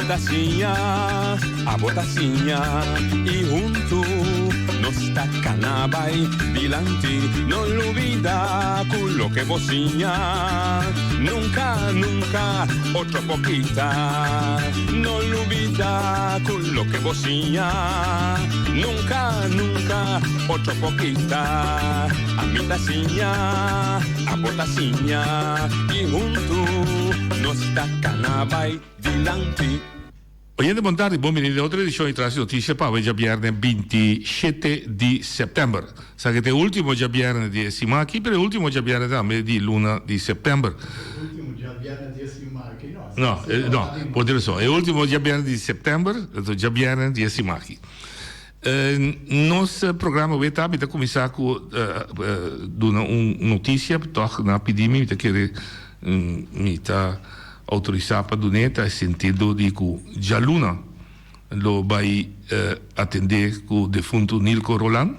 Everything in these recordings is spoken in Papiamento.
ta siña, abo ta siña i huntu nos ta kana bai dilanti. No lubida ku loke bo siña nunka, nunka otro por kita. No lubida ku loke bo siña nunka, nunka otro por kita. Ami ta siña, abo ta siña i huntu nos ta kana bai dilanti. Oyente bon tardi, bon bini den otro edicion di Tras di Noticia pa awe djabierne 27 di september. Sa ke ta e ultimo djabierne di e siman aki, pero e ultimo djabierne tambe di luna di september. E ultimo djabierne di e siman aki no. No, no, bo tin rason. E ultimo djabierne di september, anto djabierne di e siman aki. Nos programa awe ta, mi ta kuminsá ku duna un notisia, tòg nan a pidi mi, mi ta kere mi ta outorisá pa dun'é, ta e sentido di ku djaluna lo bai atendé ku defuntu Nilko Roland.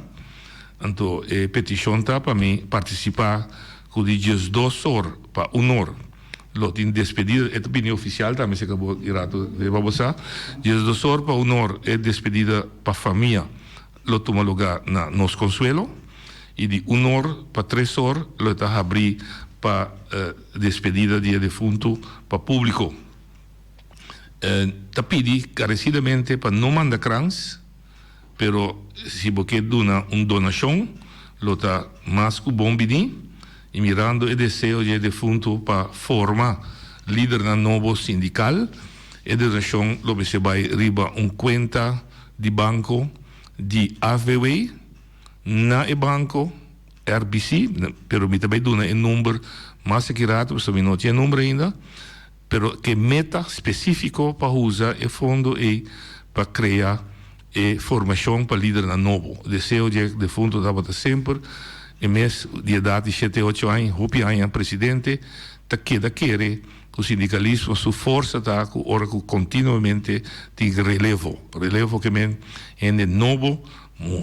Anto e petishon ta pa mi partisipá ku di diesdos or pa un or. Lo tin despedida, e ta bini oficial tambe si bo i rato riba bo sa. Diesdos or pa un or e despedida pa famia lo tuma lugar na Nos Consuelo y di un or pa tres or lo e ta habri pa despedida di e defunto pa publico. Ta pidi carecidamente pa no manda krans. Pero si bo ke duna un donashon, lo ta mas ku bon bini, i mirando e deseo dje defuntu pa forma lidernan nobo sindikal, e donashon lo mester bai riba un kuenta di banko di AVW na e banko RBC, pero mi ta bai duna e number mas aki rato pasobra mi no tin e number ainda. Pero ke meta spesífiko pa usa e fondo ei pa krea e formashon pa lidernan nobo. Deseo dje defunto tabata semper e mes di edat di shete ocho aña, hopi aña presidente, ta keda kere ku sindikalismo su forsa ta ku ora ku kontinuamente tin relevo. Relevo ke men hende nobo,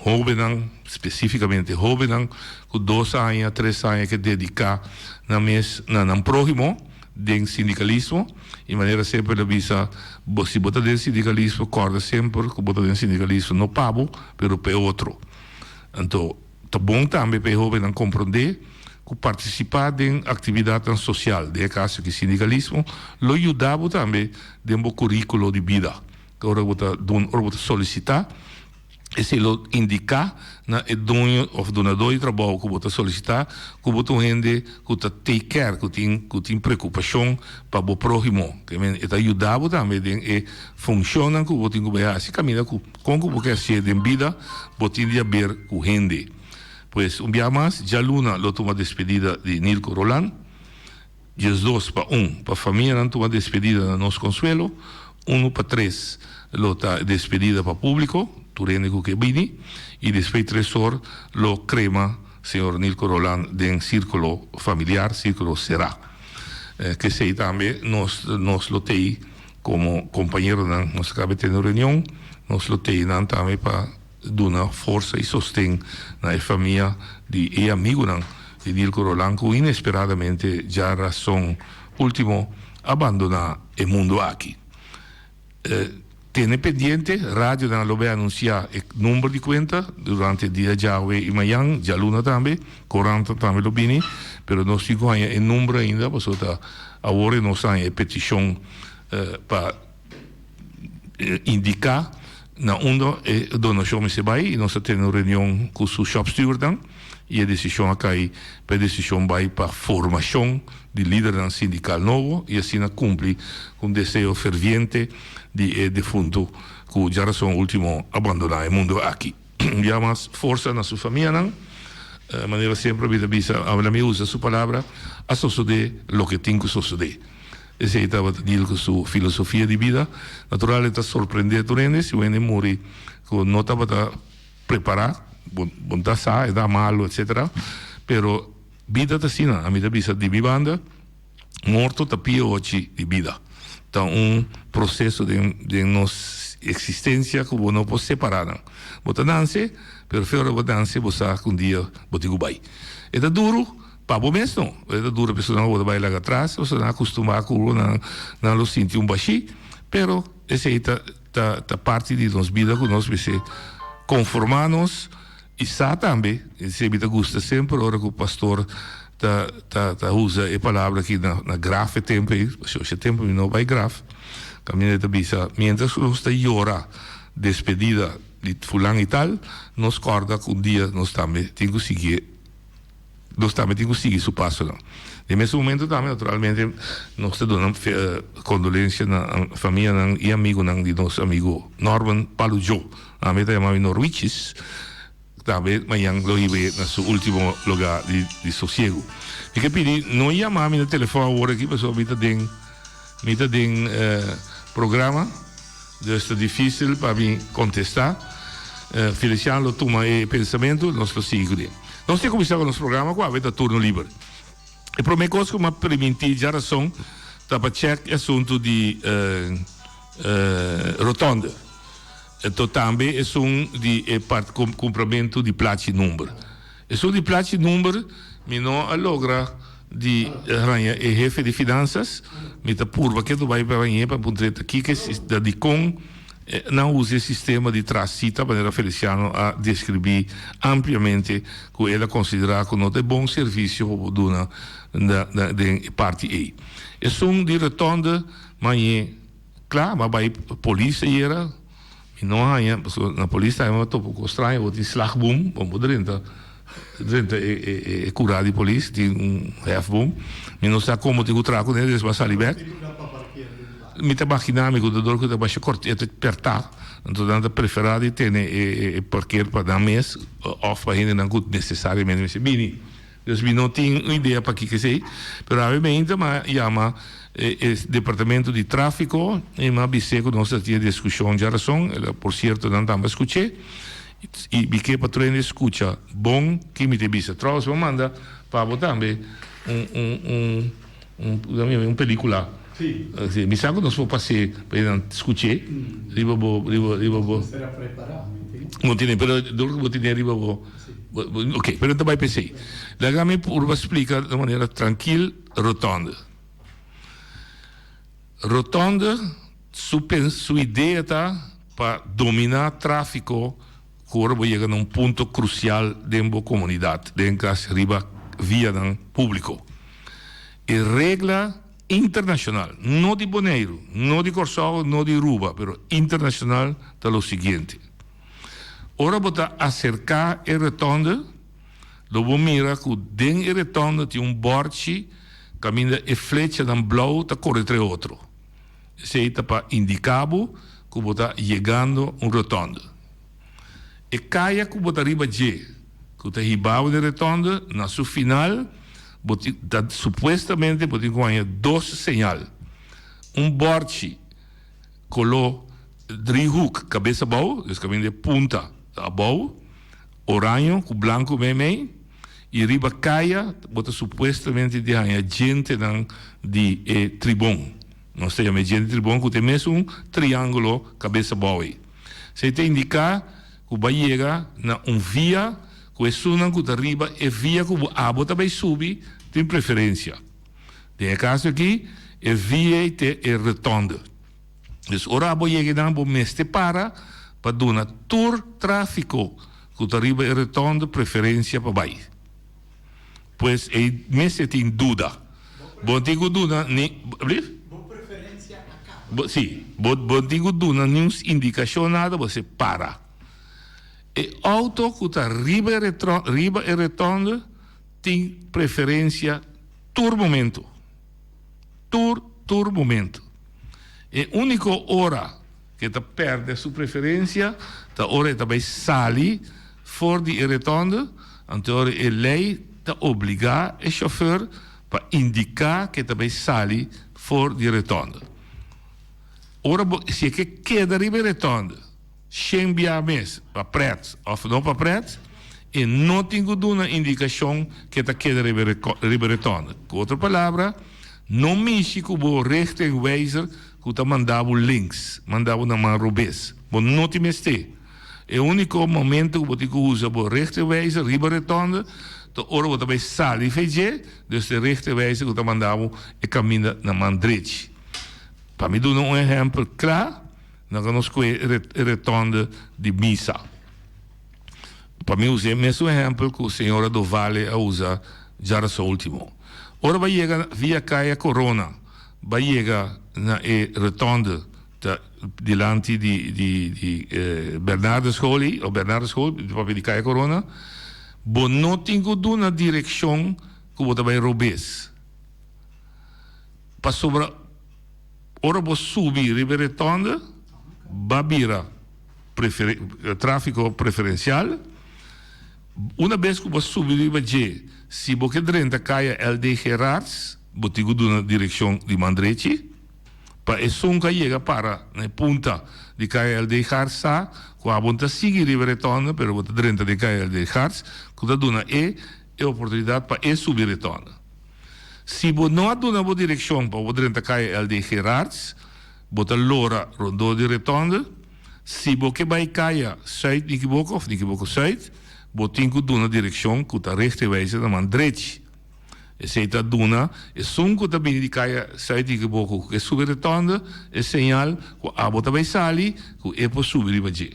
hobennan, spesífikamente hobennan ku dos aña, tres aña ke dediká nan mes na nan próhimo. Den sindikalismo y manera semper ta bisa bo si bo ta den sindikalismo corda semper cu bo ta den sindikalismo no pa bo pero pa e otro. Anto ta bon tambe pa e hobennan compronde cu participa den actividadnan social, den e caso aki sindikalismo, lo yuda bo tambe den bo curiculo di bida ora bo ta duna ora bo ta solicita. Esei lo indiká na e doño òf dunadó di trabou ku bo ta solisitá ku bo ta un hende ku ta take care, ku tin ku tin preokupashon pa bo próhimo. Ke men e ta yuda bo tambe den e funshonnan ku bo tin ku bai hasi kaminda ku kon ku bo ke hasié den bida bo tin di haber ku hende. Pues un bia mas djaluna lo tuma despedida di Nilko Roland. 12 pa un pa famianan tuma despedida na Nos Consuelo, unu pa tres lo ta despedida pa publico, tur hende cu ke bini, y despues tres or lo crema señor Nilko Roland den circulo familiar, circulo cera. Kesey tambe nos nos lo tey como compañeronan, nos a caba tene un reunion, nos lo tey nan tambe pa. Duna forsa i sosten na e famia di e amigunan di Nilko Roland ku inesperadamente djarason ultimo a bandoná e mundu aki. Tene pendiente, radionan lo bai anunsiá e number di kuenta durante dia djawe i mañan, djaluna tambe, korant tambe lo bini, pero nos tin ku haña e number ainda pasobra ta awor e nos haña e petishon pa. Indiká na unda e donashon mester bai i nos a tene un reunion ku su shopstewardnan i e desishon a kai pa e desishon bai pa formashon di lidernan sindikal nobo i asina kumpli ku un deseo ferviente di e defuntu ku djarason ultimo a bandoná e mundu aki. Ya mas forsa na su famianan. Manera semper mi ta bisa, a mi usa su palabra, a sosodé loke tin ku sosodé. Esei tabata deal ku su filosofia di bida. Natural e ta sorprendé tur hende si un hende muri ku no tabata prepará, bo no ta sa, e ta malu etcetera. Pero bida ta asina, ami ta bisa di mi banda, morto ta pia ochi di bida. Ta un proseso den den nos eksistensia ku bo no por separá nan. Bo ta nanse, pero fe ora bo nanse bo sa ku un dia bo tin ku bai. E ta duru. Pa bo mes no. E ta dura personanan ku bo ta bai laga atras, pasobra nan a kustumá ku bo, nan nan lo sinti un bashí. Pero esei ta ta ta parti di nos bida ku nos mester konformá nos i sa tambe, esei mi ta gusta semper ora ku pastor ta ta ta usa e palabra aki na na graf e tempu ei, pasobra e tempu mi no bai graf, kaminda e ta bisa mientras ku nos ta yora despedida di fulan i tal, nos kòrda ku un dia nos tambe tin ku sigui e. Nos tambe tin ku sigui su pasonan. Den mesun momento tambe naturalmente nos ta duna kondolensia na famianan i amigunan di nos amigu Norman Palujo. Ami ta yama mi Norwichis. Tambe mañan lo hib'é na su ultimo lugá di sosiegu. Mi ke pidi no yama mi na telefòn awor aki pasobra mi ta den mi ta den programa dus ta difisil pa mi kontestá. Feliciano lo tuma e pensamentu nos lo sigui kuné. Nos tin kuminsá ku nos programa ku awe ta turno liber. E promé kos ku mi a primintí djarason ta pa chèk e asuntu di rotònde. Anto tambe esun di e part kumpramentu di plachi number. Esun di plachi number mi no a logra di haña e hefe di finansas. Mi ta purba ketu bai pa hañ'é pa puntr'é ta kiko ta dikon Nan usa e sistema di tras cita manera Feliciano a describi ampliamente cu el a considera cu no ta e bon servicio pa bo duna na den e parti ey. Esun di rotonde mañe cla, m'a bay polis ayera, mi no haña, pasobra na polis tambe m'a topa un cos straño, bo tin slagboom, bo por drenta drenta e cura di polis, tin un hefboom, mi no sa como tin cu traha cune, des m'a sali bek. Mi ta magina mi ku ta dor ku ta basha kort e ta pertá, anto nan ta preferá di tene e parker pa nan mes òf pa hendenan ku nesesariamente mester bini. Dus mi no tin un idea pakiko esei, pero awe meinta mi a yama e departamento di tráfiko i mi a bis'é ku nos ta tin e diskushon djarason, el a por sierto nan tambe a skuch'é i mi ke pa tur hende skucha bon ki mi ta bisa. Trouwens mi a manda pa bo tambe un un un. Un un pelicula. Sí. Sí, mi sa cu nos por pas'é pa e nan scuch'é riba bo riba riba bo. Mester a prepara, mi tin. Bo tene, pero dor cu bo tene riba bo. Sí. Ok, pero no ta bay p'esey. Laga mi purba splica di un manera trankil rotonde. Rotonde su su idea ta pa domina trafico cu ora bo yega na un punto crucial den bo comunidad, den cas riba vianan publico. E regla internacional, no di Boneiru, no di Corsou, no di Ruba, pero internacional ta lo siguiente. Ora bo ta acerca e rotonde, lo bo mira cu den e rotonde tin un borchi caminda e flechanan blauw ta core entre otro. Esey ta pa indica bo cu bo ta yegando un rotonde. E kaya ku bo ta riba dje, ku ta hiba bo den retonde, na su final bo tin ta supuestamente bo tin ku haña dos señal. Un bòrchi koló driehoek kabes abou, dus kaminda e punta ta abou, oraño ku blanku meimei, i riba kaya bo ta supuestamente di haña djentenan di e tribon. Nos ta yama e djente tribon ku ta e mesun triángulo kabes abou ei. Esei ta indiká ku bo a yega na un via ku esunnan ku ta riba e via ku bo abo ta bai subi tin preferensia. Den e kaso aki e via ei ta e rotonde. Dus ora abo yega einan bo mester para pa duna tur tráfiko ku ta riba e rotonde preferensia pa bai. Pues ei mester tin duda. Bo tin ku duna ni. Bo preferencia a caba. Bo, si. Bo, bo tin ku duna ni un indikashon nada, bo se para. E outo ku ta riba e retro, riba e rotonde tin preferencia tur momento. Tur, tur momento. E úniko ora ku e ta pèrdè su preferensia ta ora e ta bai sali for di e retònde, anto ora e lei ta obligá e shofèr pa indiká ku e ta bai sali for di e retònde. Ora bo, si e ke keda riba e retònde shen bia mes pa prèt òf no pa prèt, e no tin ku duna indikashon ku e ta keda riba e riba e retònde. Ku otro palabra, no mishi ku bo richtingwijzer ku ta manda bo links, manda bo na man robes. Bo no tin mester. E úniko momento ku bo tin ku usa bo richtingwijzer riba retònde ta ora bo ta bai sali fei dje, dus e richtingwijzer ku ta manda bo e kaminda na man drechi. Pa mi duna un ehèmpel kla, nan ka nos kohe e retònde di misa. Pa mi usa e mesun ehèmpel ku señora Dovale a usa djarason último. Ora bo a yega via Kaya Korona, bo a yega na e retònde ta dilanti di di di Bernardeschool ei, o Bernardeschool, papia di Kaya Korona, bo no tin ku duna direkshon ku bo ta bai robes. Pasobra ora bo subi riba e retònde, bo a bira tráfiko preferensial. Una bes ku bo subi riba dje, si bo ke drenta kaya LD. Gerards, bo tin ku duna direkshon di man drechi. Pa esun ku a yega para na e punta di kaya LD. Gerards sa ku abo no ta sigui riba e retònde, pero bo ta drenta den kaya LD. Gerards, ku ta duna e e oportunidat pa e subi retònde. Si bo no a duna bo direkshon pa bo drenta kaya LD. Gerards, bo ta lora rondó di retònde. Si bo ke bai kaya Sùit Nikiboko òf Nikiboko Sùit, bo tin ku duna direkshon ku ta richtingwijzer na man drechi. Esei ta duna esun ku ta bini di kaya Sùit Nikiboko ku ke subi retònde e señal ku abo ta bai sali ku e por subi riba dje.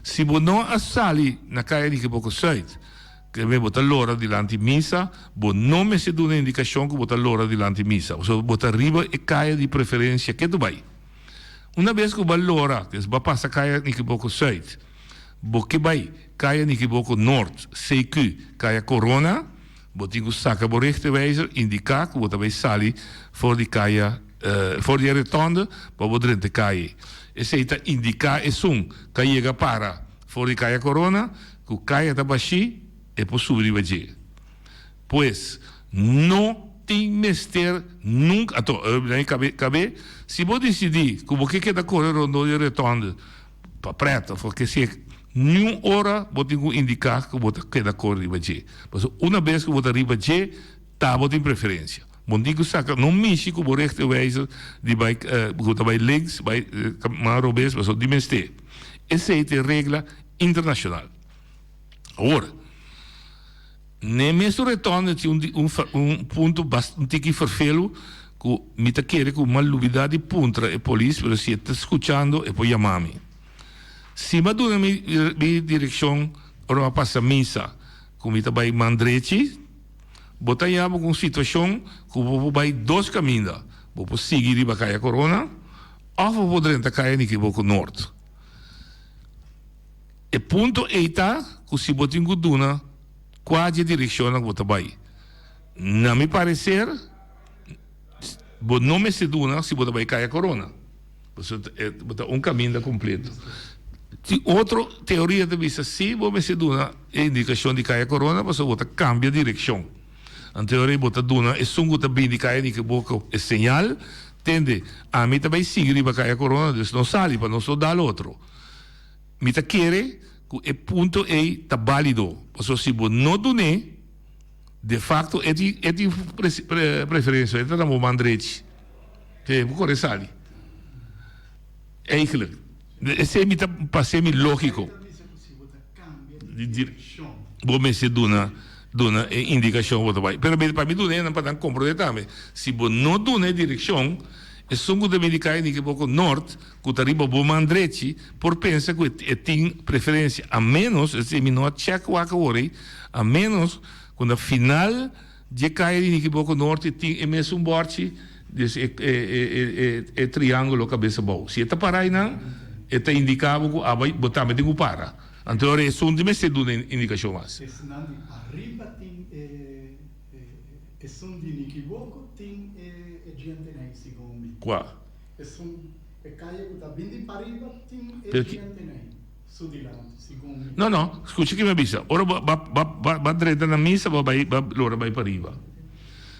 Si bo no a sali na kaya Nikiboko Sùit, Keme bo ta lora dilanti misa, bo no mester duna indikashon ku bo ta lora dilanti misa, pasobra bo ta riba e kaya di preferensia ke tu bai. Una bes ku bo a lora, des bo a pasa kaya Nikiboko Sùit, bo ke bai kaya Nikiboko Nort, CQ, kaya Korona, bo tin ku saka bo richtewijzer, indiká ku bo ta bai sali for di kaya for di e retònde pa bo drenta e kaya. Esei ta indiká esun ku a yega para for di kaya Korona Ku kaya ta bashí, e por subi riba dje. Pues, no tin mester nunka, anto, nan e kabe, kabe, si bo disidí ku bo ke keda kore rondó di retònde pa prèt òf ke sea, niun ora bo tin ku indiká ku bo ta keda kore riba dje. Pasobra una bes ku bo ta riba dje, ta bo tin preferensia. Bo no tin ku saka, no mishi ku bo richtingwijzer di bai, ku ta bai links, bai man robes, pasobra di mester. Esei ta e regla internacional. Awor, n'e mesun retorno tin un un un punto bas un tiki ferfelu cu mi ta kere cu m'a lubida di puntra e polis, pero si e ta scuchando e por yama mi. Si m'a duna mi mi direccion ora m'a pasa misa cu mi ta bay man drechi, bo ta yama cu un situacion cu bo por bay dos caminda, bo por sigui riba Caya Corona of bo por drenta Caya Nikiboko Noord. E punto ei ta ku si bo tin ku duna kua dje direkshonnan ku bo ta bai. Na mi pareser, bo no mester duna si bo ta bai Kaya Korona, pasobra bo ta un kaminda kompleto. Tin otro teoria ta bisa si bo mester duna e indikashon di Kaya Korona pasobra bo ta kambia direkshon. Anto e ora ei bo ta duna esun ku ta bini Kaya Nikiboko e señal, tende, ami ta bai sigui riba Kaya Korona, dus no sali pa nos no dal otro. Mi ta kere ku e punto ei ta bálido, pasobra si bo no dun'é, de facto e tin e tin preferensia, e ta na bo man drechi. Te bo kore sali. Eigenlijk, esei mi ta parse mi lógiko. Bo mester duna duna e indikashon bo ta bai. Pero pa mi duna e pa nan komprondé tambe. Si bo no duna e direkshon, esun ku ta bini kai di kiboko nort, ku ta riba bo man drechi, por pensa ku e tin preferensia. A ménos, esei mi no a chèk wak awor ei, a ménos ku na final dje kaya di Nikiboko Norte tin e mesun bòrchi, des e e e triángulo kabes abou. Si e ta para einan, e ta indiká bo ku aba bo tambe tin ku para. Anto ora esun tin mester duna indikashon mas. Esnan di pariba tin e esun di Nikiboko tin e djentenan ei segun mi. Kua? Esun e kaya ku ta bin di pariba tin e djentenan ei su dilanti segun mi. No no, skucha ki mi a bisa. Ora bo ba ba ba drenta na misa bo bai ba lora bai pariba.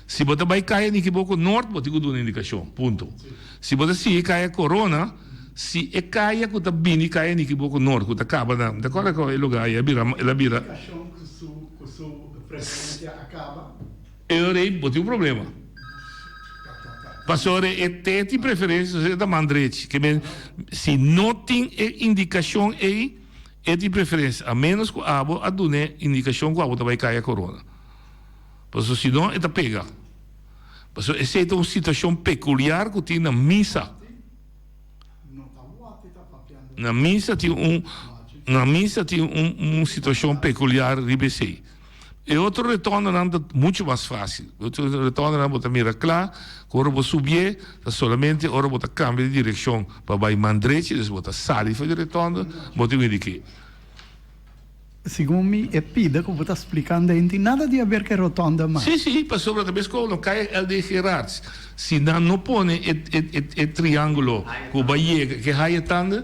Si bo ta bai kaya Nikiboko Noord bo tin ku duna indikashon, punto. Si bo ta sigui kaya Corona, si e kaya ku ta bini kaya Nikiboko Noord ku ta kaba na, mi ta kòrda kua e lugá ei a bira, el a bira. Indikashon ku su ku su preferensia a kaba. E ora ei bo tin un problema. Pasobra e te tin preferensia, entonces e ta man drechi. Ke men si no tin e indikashon ei, e tin preferensia, a ménos ku abo a dun'é indikashon ku abo ta bai kaya Corona. Pasobra si no e ta pega. Pasobra esei ta un situashon pekuliar ku tin na misa. Na misa tin un na misa tin un un situashon pekuliar riba esei. E otro retondanan ta muchu mas fásil. E otro retondanan bo ta mira kla ku ora bo subié ta solamente ora bo ta kambia di direkshon pa bai man drechi, dus bo ta sali for di retonda, bo tin ku di ke. Segun mi e pida ku bo ta splikando ei no tin nada di haber ku e rotonda mas. Sí, sí, pasobra ta bes ku no kai LD Gerards. Si nan no pone e e e triángulo ku bo a yega ke haya tanda,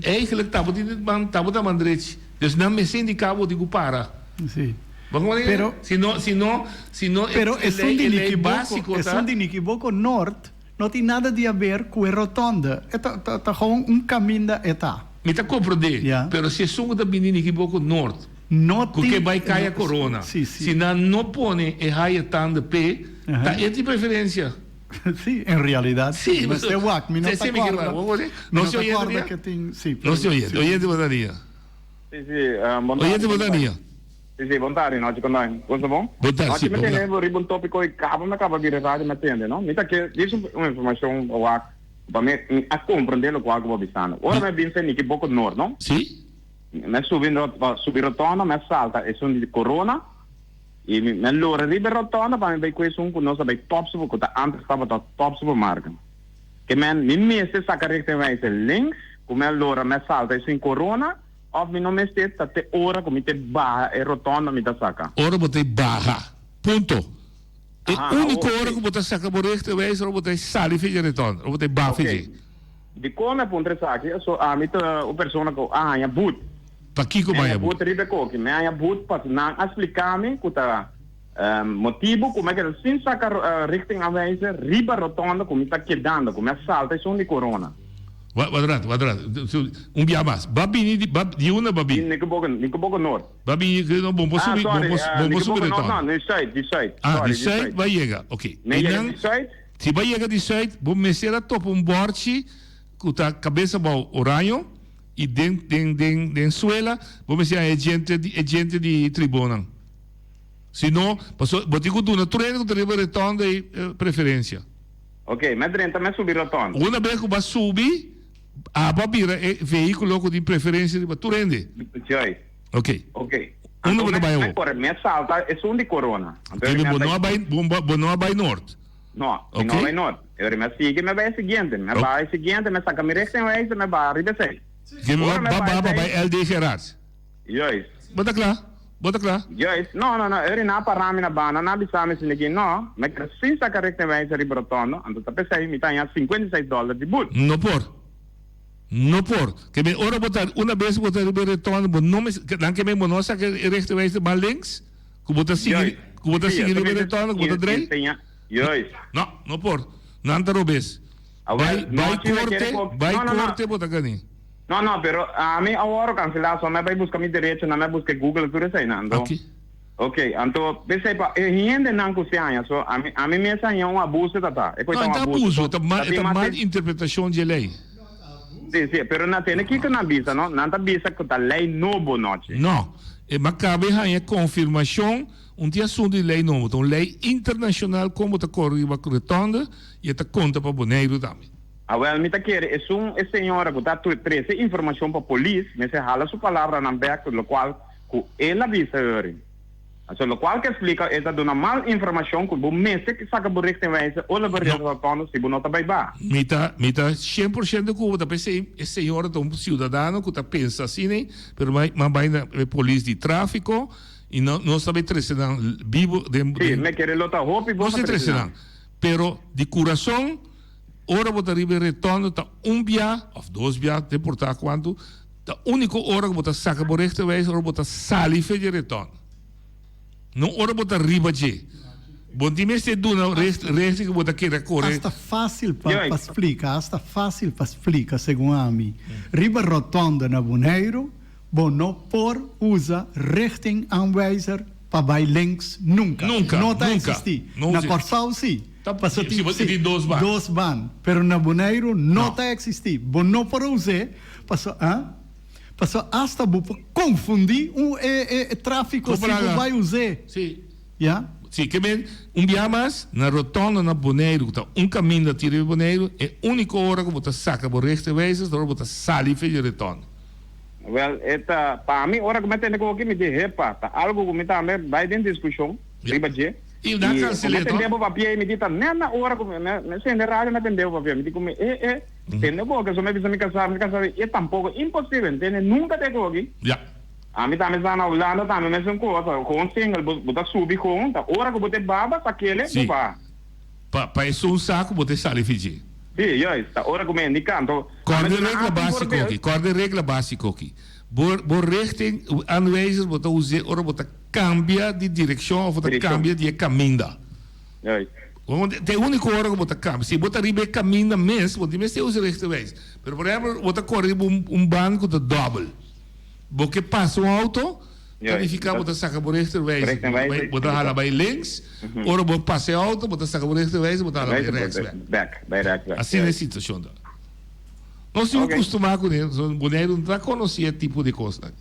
eigenlijk tabatin man tabata man drechi. Dus nan mester indiká bo tin ku para. Sí. Bo komo di? Pero Si no si no si no e pero e esun lei di e lei Nikiboko básiko ta. esun di Nikiboko Noord no tin nada di haber ku e rotonda. E ta ta ta gewoon un kaminda e ta. Mi ta komprondé, Ya. pero si esun ku ta bini Nikiboko Noord No ku ke tin bai Kaya no Corona, sí sí. si nan no pone e haya tanda p'e, ta Aha. e tin preferensia. Sí, en realidad Sí, sí. Mester wak, mi no sí, ta sí mi ke kòrda. wak. Bo por Mi No no se ta oyente kòrda dia? ke tin sí, No pero se oyente. sí. Oyente bo ta dia. Sí, sí, bon tardi. Oyente bo ta dia. Sí, sí, bon tardi, nochi con dai. Con ta bon? Bon tardi, Nochi sí, mi bon tende tardi. bo riba un tópico y caba mi caba bira radio mi a tende, no? Mi ta ke dis un un informacion wak pa mi mi a comprende locual cu bo a bisando. Ora mi a bin fe Niki Boko Noord, no? Sí. Mi a subi pa subi rotonda, mi a salta esun di Corona y mi a lora riba e rotonda pa mi bay cu esun cu nos a bay Top Super, cu ta antes tabata Top Supermarket. Ke men mi mester saca richtingwijzer links cu mi a lora mi a salta esun Corona. Of mi no mester ta te ora cu mi te baha e rotonda mi ta saca. Ora bo ta baha. Punto. E Aha, unico awor ora si. cu bo ta saca bo rechterwijzer ora bo ta sali fecha e rotonda, ora bo ta baha Ok. fecha. Dicon mi a puntra esaki? So ami ta un persona cu a haña boet. Pakico Mi bo a haña haña boet? boet riba e koki. Mi a haña boet pas nan a splica mi cu ta motibo cu mi a keda sin saca richtingaanwijzer riba rotonda cu mi ta kedando, cu mi a salta esun di corona. Wat rato, wat rato. Un bia mas. Ba bini di, ba, di unda ba bini? Di Nikiboko, Nikiboko Noord. Ba bini, no, bon por Ah, subi, bon sorry, por, eh, bon por subi Nikiboko Noord, rotonda. no, di Zuid, di Zuid. Ah, Sorry, di di Zuid Zuid. ba yega, oké. Mi a yega Einan, di Zuid. si ba yega di Zuid, bo mester a topa un bòrchi ku ta kabes abou oraño i den, den, den, den suela bo mester haña e djente di, e djente di tribonnan. Si no, paso bo tin ku duna tur hende ku ta riba rotonda ei preferensia. Ok, mi a drenta, mi a subi rotonda. Una bes ku bo a subi, abo a bira e vehíkulo ku tin preferensia riba tur hende. Juist. Ok. Ok. Unda Anto bo ta mi bai mi awor? kore, mi a salta esun di Corona. Anto Kende mi a bo bai. no a bai, bo bo no a bai Noord? No, mi Ok. no a bai Noord. E ora mi a sigui, mi a bai e siguiente. Mi a Ok. baha e siguiente, mi a saka mi richtingwijzer, mi a baha riba esei. Kende bo Ora mi a ba baha ba ba esei. bai LD Gerards? Juist. Bo ta kla? Bo ta kla? Juist. No, no, no. Eri na para mi na banda, na bisa mi sinti ki no, mi kere sin saka richtingwijzer riba rotondo, anto ta pesei mi ta haña 56 dollar di but. No por. No por. Ke men ora bo ta, una bes bo ta riba e rotondo, bo no mes, nan ke men bo no a saka e richtingwijzer mas links, ku bo ta sigui, Juist. ku bo ta Sí, sigui eso riba e mi ta rotondo, ku bo ta drei. enseña. Juist. No, no por. Nan ta robes. Awel, Bai, bai no, si mi kere korte, ko, bai no, no, no. korte bo ta gani. No, no, pero ami a wòrdu kanselá, so mi a bai buska mi derechonan, mi a buska e Google tur eseinan, anto. Oké. Ok, anto p'esei pa e hendenan ku si haña, so ami, ami mes haña un abuso ta ta, e koe No, ta e un ta abuso, abuso, so e ta mal, ta e tin ta mas mal e. interpretashon dje lei. Si, si, pero nan tene kiko nan bisa, no? Nan ta bisa ku ta lei nobo nochi. No, e m'a kabe haña konfirmashon un tin asuntu di lei nobo, ta un lei internashonal kon bo ta kore riba rotonde i e ta konta pa Boneiru tambe. Awel, mi ta kere esun e señora cu ta trece informacion pa polis mester hala su palabranan bek locual cu el a bisa Hurry. Aso locual ke splica e ta duna mal informacion cu bo mester saca bo richtingwijzer ora bo No. rotondo si bo no ta bay ba. Mi ta mi ta 100% cu bo ta pesey e señora ta un ciudadano cu ta pensa asina ey pero mai ma bay na e polis di trafico y no nos ta bay trece nan bibo den Si, den mi kere lo ta hopi bo nos pa ta trece trece nan. nan pero di curason Ora bo ta riba e retondo ta un bia of dos bia, te importa cuanto, ta unico ora cu bo ta saca bo rechterwijs ora bo ta sali fe dje retondo. No ora bo ta riba dje. Bo no tin mester duna recht cu bo ta kere core. Hasta facil pa pa splica, hasta facil pa splica segun ami. Riba rotonda na Boneiru bo no por usa richtingaanwijzer pa bai links nunca. Nunca, No ta nunca. existi. No Na usa. Kòrsou si. Ta, Paso si tin, bo si, tin dos ban. dos ban. Pero na Boneiru no No. ta existi. Bo no por us'é paso, ah, paso hasta bo por confundí un e, e, e tráfico si bo Kompara. bai us'é. Si. Ya? Si, ke men un bia mas na rotonda na Boneiru ku ta un kaminda tira riba Boneiru, e úniko ora ku bo ta saka bo richtingwijzers ta ora bo ta sali for di rotonda. Wèl, e ta, pa mi, ora ku mi a tende ku oki, mi di, Hepa, ta algu ku mi tambe bai den diskushon riba dje. I nan I ku mi kansel'é, a to? tende bo papia, i mi di, ta nèt na ora ku mi mi sende radio, mi a tende bo papia. Mi di ku mi, e, e, tende ku oki. So mi a bisa mi kasá, mi kasá di, e tampoko, imposibel, ntende nunka te ku oki. Ami tambe sa na Hulanda tambe mesun kos, gewoon single, bo bo ta subi gewoon, ta ora ku bo te baba sa kele, bo baha. Pa pa esun sa ku bo te sali fiji. Si, juist, ta ora ku mi di kanto. Kòrda e regla básiko aki, kòrda e regla básiko aki. Bo bo richting aanwijzer bo ta us'é ora bo ta kambia di direkshon òf bo ta kambia di e kaminda. Juist. Ta e úniko ora ku bo ta kambia. Si bo ta riba e kaminda mes, bo tin mester usa richtingwijzer. Pero por ehèmpel, bo ta kore riba un un baan ku ta dòbel. Bo ke pasa un auto, ta nifica bo ta saca bo rechterwijzer. Bo ta hala bay links, ora bo pasa e auto, bo ta saca bo rechterwijzer, bo ta hala bay rechts bek. Asina e situacion ta. Nos tin cu custuma cu ne, Boneiru no ta conoci e tipo di cosnan.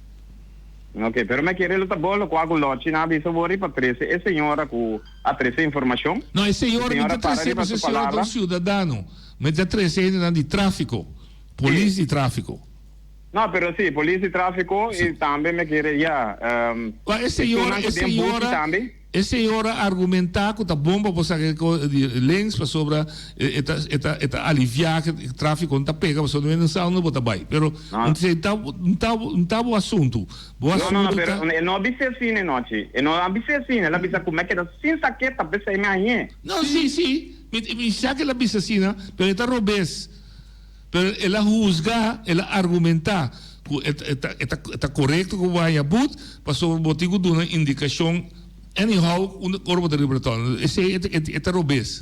Ok, pero mi a kere lo ta bon locual cu Lochi na a bisa wor riba trece e señora cu a trece informacion. No, e señora mi ta trece pasobra e señora ta un ciudadano. Mi ta trece hendenan di trafico, polis di trafico. No, pero si, polis di trafico y tambe me kere, ya, Wa e señora, e señora, e señora a argumenta cu ta bon pa bo saca e co di links pasobra e ta, e ta, e ta alivia cu e trafico no ta pega pasobra no sa unda bo ta bay. Pero No. n ta, n ta, n ta bo asunto. Bo No, no, no, asunto pero ta. e no a bisa asina e nochi. E no a bisa asina, el a bisa cu me keda sin saque ta pesey mi hañe. No, si, si, mi, mi sa cu el a bisa asina, pero e ta robes. Pero el a huzga, el a argumentá ku e ta e ta e ta korekto ku bo haña but, pasobra bo tin ku duna indikashon anyhow unda ora bo ta riba rotonda. Esei e e ta robes.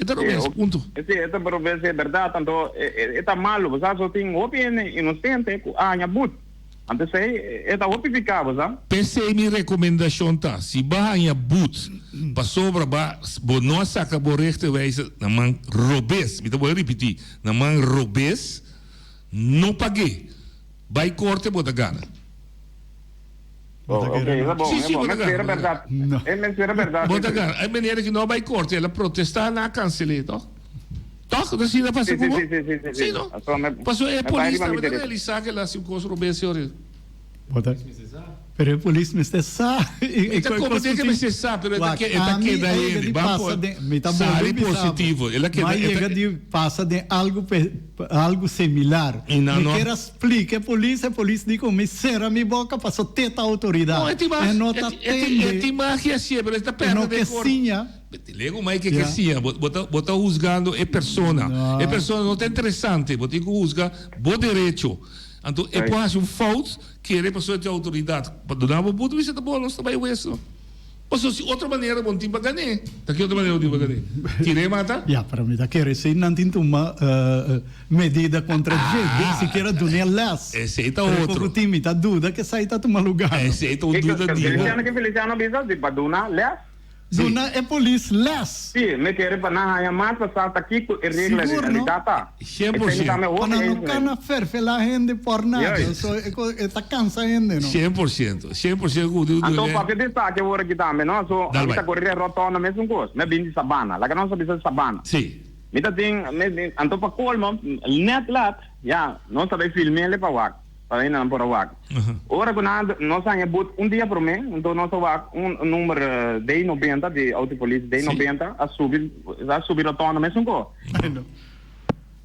E ta robes, punto. Sí, e ta robes, e bèrdat. Anto e ta malu, bo sa. So tin hopi hende inosente ku a haña but. Anto esei e ta hopi piká, bo sa. P'esei mi rekomendashon ta, si bo a haña but pasobra ba bo no a saka bo rechterwijzer na man robes, mi ta bolbe ripití, na man robes, no pag'é. Bai korte bo ta gana. Bo ta Oh, gana ok, no? ta bon, Sí, e sí, bon. bo ta Mester gana, bo ta bèrdat. gana. No. E mester bèrdat Bo ta esei. gana. E meneer aki no a bai korte, el a protestá, nan a kansel'é, tòg? Tòg? Ta asina pasa Sí, ku sí, bo? sí, sí, sí, sí, Sí, sí. no? Aso me, Pasobra e me bai polis riba mi tambe ta derecho. realisá ku el a hasi un kos robes, señor. Bo ta, pero e polis mester sa. Mi E ta kos komprendé ku ke tin. mester sa, pero e ta Wak, ke, e ta ami keda a yega hende. di Ban pasa por den, mi ta bolbe sali bisa bo, positivo. El a mi keda, a e ta yega di pasa den algu pe, algu similar. I nan Mi no. kier a splika e polis, e polis di ku mi sera mi boka paso te ta No, outoridat. e tin E mas, no e ta tin, e tin, e tende, tin magia siempre, pero e ta e pèrdè no den ke kor. siña. Lego mai ke ke siña, bo bo ta bo ta huzgando e persona. E persona no ta interesante, bo tin ku huzga bo derecho. Anto e por hasi un fout, kere pasobra e tin outoridat pa duna bo but, bisa ta bo nos ta bai hues no. Pasobra si otro manera bo no tin pa gan'é, ta ki otro manera bo tin pa gan'é? Tir'é mata? Ya, pero mi ta kere si nan tin tuma medida kontra dje, sikiera dun'é les. Esei ta Pero otro. poko tin mi ta duda ku esei ta tuma lugar. Esei ta un duda di bo. Feliciano, ke Feliciano bisa? Di pa duna les? Duna e polis les. Sí, mi kere pa nan haña mas pa sa ta kiko e regla di Sigur, no? realidat ta. Sien por Esei mi sien. tambe Pa hopi nan no eens kana mee. ferfelá hende por nada. Juist. So e ko e ta kansa hende, no? 100%. 100% ku di Anto duna. papia di esaki awor aki tambe, no? So Dal mi ta bai. kore den rotonda mesun kos. Mi a bin di Sabana. Laga nos a bisa di Sabana. Sí. Mi ta tin, mi, anto pa kolmo, net lat, ya, nos ta bai film'el pa wak. Pa hende nan por a wak. Ora ku nan nos haña but un dia promé, anto nos a wak un number D nobenta di auto polis D nobenta a subi a subi rotonda mesun ko.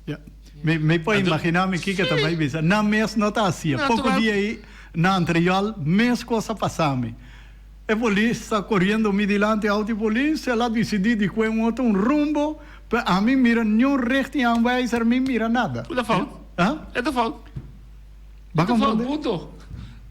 Ya. Mi mi por imaginá mi kiko ta bai bisa. Nan mes no ta hasia. Poko dia ei na Antriol mes kos a pasa mi. E polis ta koriendo mi dilanti auto polis, el a disidí di kue un otro un rumbo, pero ami mira niun richtingaanwijzer, mi mira nada. E ta fout. Ha? E ta fout. Ba E ta fout, comprende? punto.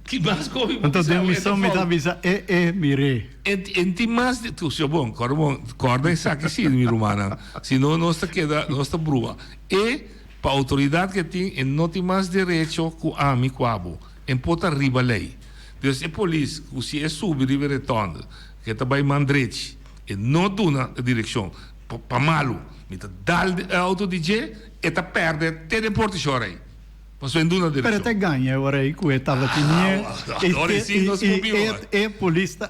Ki mas ku mi por Anto bisa den awe? mi E ta son mi ta fout. bisa e e mir'é. En en tin mas di tu sio bon, kòrda bon, kòrda esaki si mi rumannan, si no nos ta keda nos ta brua. E pa outoridat ke tin e no tin mas derecho ku ami ku abo. En por ta riba lei. Dus e polis ku si e subi riba e retònde ke ta bai man drechi e no duna e direkshon pa pa malu mi ta dal e outo di dje e ta pèrdè te den portishòr ei. Pasobra e duna Pero direkshon. ta gaña e ora ei ku e tabatin Ah, ora ei sí nos i por biba. e polis ta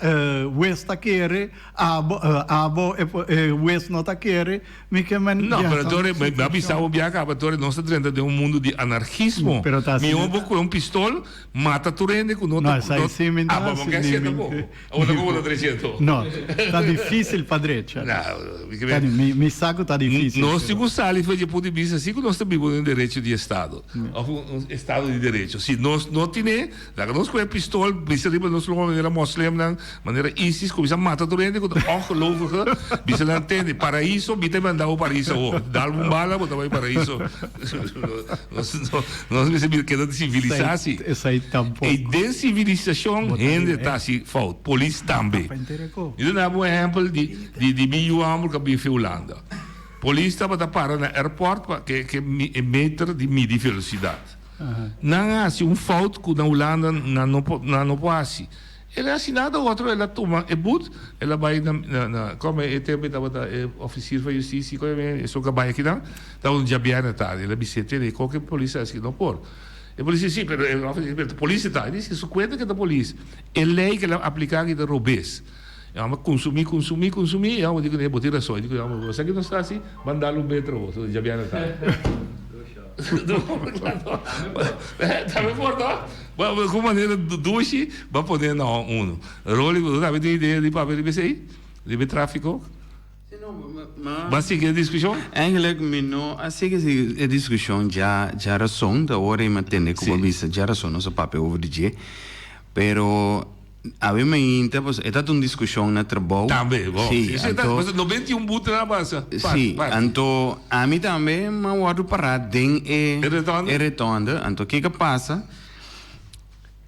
hues ta kere, abo abo e hues no ta kere. Mi ke men No, pero Tore, mi a bisa bo bia caba, Tore, nos ta drenta den un mundo di anarchismo. Pero ta Mi asina homber ta. cu un pistol mata tur hende cu no No, ta, esai no, sí mi ah, ta bo bo hasi, ke mi haciendo mi poco. Abo ta como ta treciendo. No, ta dificil pa drecha. No, mi ke Ta men. mi mi sa cu ta dificil, Nos pero. tin cu sali for dje punto di bista si cu nos ta biba den un derecho di estado, of un un estado di derecho. Si nos no tine, laga nos cu e pistol bisa riba nos longa manera moslimnan, Manera ISIS cuminsa mata tur hende cu ta ongelovige, bisa nan tende, paraiso, mi ta manda bo paraiso awor. Dal bo un bala, bo ta bay paraiso. Nos, nos mester bira keda civilisa si. Esey tampoco. Ey den civilisacion hende ta haci fout, polis tambe. Mi ta duna bo un ehempel di, di, di mi yu homber cu a bin fi Hulanda. Polis tabata para na airport pa ke, ke e meter di midi velocidad. Nan a haci un fout cu na Hulanda nan no por, nan no por haci. El a hasi nada otro, el a tuma e but, el a bai na, na, na, como e tempo e tabata e officier van justitie, como e esun cu a bai akinan, tabata un djabièrnè tardi, el a bis'é, tene, koke polis a hasi, no por. E polis di, si, pero e officier di, pero ta polis e ta. E di, si, su cuenta cu ta polis. E ley cu el a aplica aki ta robes. E homber consumi, consumi, consumi, e homber di cune, bo tin rason. E di cune, homber, bo sa ki nos ta hasi? Ban dal un metro bo, djabièrnè tardi. Tambe por, no? Bo ku manera dushi bo a pone na unu. Rolly, bo tambe tin idea di papia riba esei? Riba e trafiko? Bo a sigui e diskushon? Eigenlijk mi no a sigui e diskushon dja djarason, ta ora mi a tende ku bo a bisa djarason nos a papia over di dje. Pero awe mainta pasobra e tabata un diskushon na trabou. Tambe, bo. Sí, anto. Pasobra 91 boete na pasa. Sí, anto ami tambe mi a wòrdu pará den e. E rotonde? E rotonde. Anto kiko a pasa?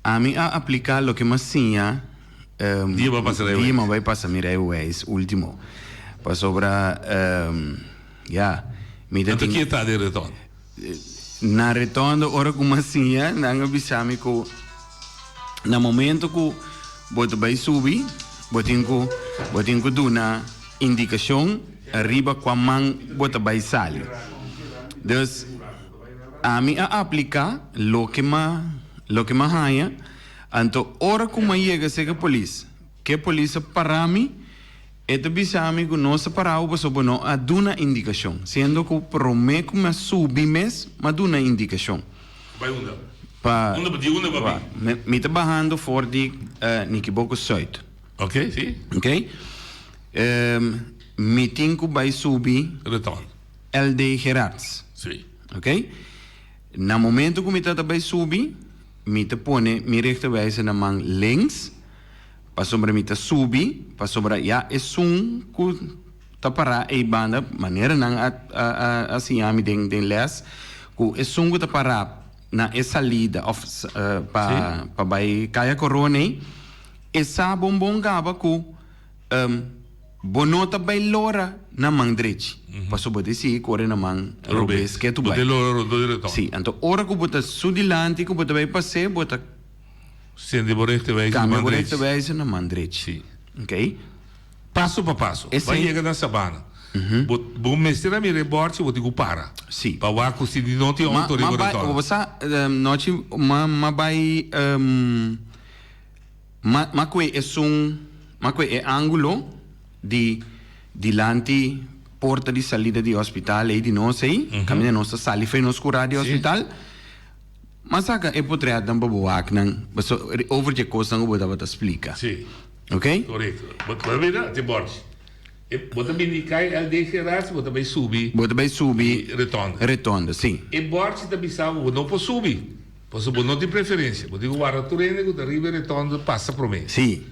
Ami a apliká loke mi a siña. Dia bo a pasa rijbewijs. Dia mi a bai pasa mi rijbewijs último. Pasobra, ya, mi ta Anto tin. kie ta den rotonde? Na rotonde ora ku mi a siña, nan a bisa mi ku na momento ku bo ta bai subi, bo tin ku bo tin ku duna indikashon riba kua man bo ta bai sali. Dus ami a apliká loke m'a loke m'a haña, anto ora ku m'a yega serka polis, ke polis a para mi, E ta bisa mi ku nos a parau pasobra bo no a duna indikashon, siendo ku promé ku mi a subi mes mi a duna indikashon. Bai unda? Pa. Unda di unda bo a bin? Mi ta bahando for di Nikiboko Zuid. Ok, si. Ok. Mi tin ku bai subi. Retorno. LD Gerards. Si. Ok. Na momento ku mi ta ta bai subi, mi ta pone mi rechterwijzer na man links. Pasobra mi ta subi, pasobra ya esun ku ta pará ei banda, manera nan a a siña mi den den lès, ku esun ku ta pará na e salida òf pa pa bai Kaya Korona ei, e sa bon bon kaba ku bo no ta bai lora na man drechi, pasobra bo ta sigui kore na man robes ke tu bai. Sí, anto ora ku bo ta su dilanti ku bo ta bai pas'é, bo ta. Sende bo rechtewijzer na Cambia man bo drechi. rechtewijzer na man drechi. Sí. Ok. Paso pa paso. Esei. Bo a yega na Sabana. Bo, bo mester a mira e bòrchi, bo tin ku para. Sí. Pa wak ku si no tin Ma, outo ma riba bai, rotonde. bo sa, nochi, ma, ma bai, ma, ma kue esun, ma kue e angulo di dilanti porta di salida di hospital ei di nos ei, kaminda nos ta sali for nos kurá di Sí. hospital. M'a saka e potretnan pa bo wak nan, paso over dje kosnan ku bo tabata splika. Sí. Ok? Korekto. Bo ta mira te bòrchi. E bo ta bini kai LD Gerards, bo ta bai subi. Bo ta bai subi. Retonde. Retonde, sí. E bòrchi ta bisa bo, bo no por subi, pasobra bo no tin preferensia. Bo tin ku warda tur hende ku ta riba e retonde pasa promé. Sí.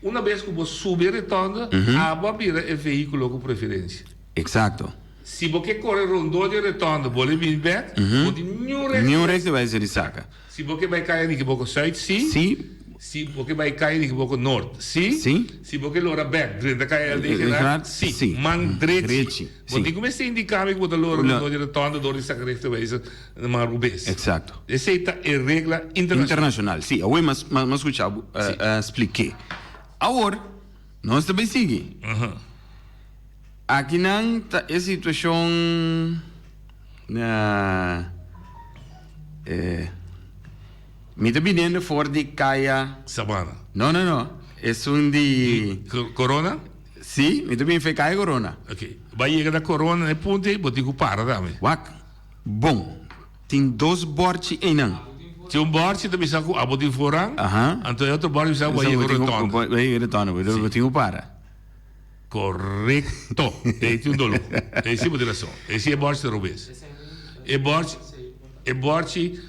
Una bes ku bo subi e retonde, abo a bira e vehíkulo ku preferensia. Eksakto. Si bo ke kore rondó di e retonde bo le bini bek, bo tin niun recht. Niun recht di bai ser di saka. Si bo ke bai kaya Nikiboko Zuid, si. Si. Si bo ke bai kaya Nikiboko Noord, si. Si. Si bo ke lora bek drenta kaya LD Gerard, si. Si. Man drechi. Drechi, Bo si. tin ku mester indiká mi ku bo ta lora rondó di e retonde dor di saka recht wijzer na man rubes. Eksakto. Esei ta e regla internashonal. Internashonal, si. Awor mi a skucha bo splik'é. Awor, nos ta bai sigui. Akinan ta e situacion na. Eh, mi ta biniendo for di Kaya. Sabana. No, no, no. Esun di. Corona? Sí, mi ta bini for Kaya Corona. Ok. Bo a yega na Corona na e punto ei, bo tin ku para tambe. Wak, bon. Tin dos bòrchi einan. Tin un bòrchi ta bisa ku abo tin voorrang, anto e otro bòrchi ta bisa ku bo a yega rotonda. Bo a yega rotonda, bo tin ku para. Korekto. Ei tin un doló. Ei si bo tin rason. Ei si e bòrchi ta robes. E bòrchi, e bòrchi,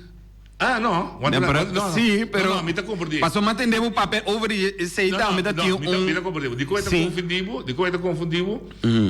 ah no, wanta No, pero, no, no, sí, pero, no, no, mi ta komprendé. Pasobra mi a tende bo papia over di esei No, tambe no, ta tin no, mi ta, un mi ta komprendé bo. Dikon e ta Sí. konfundí bo? Dikon e ta konfundí bo?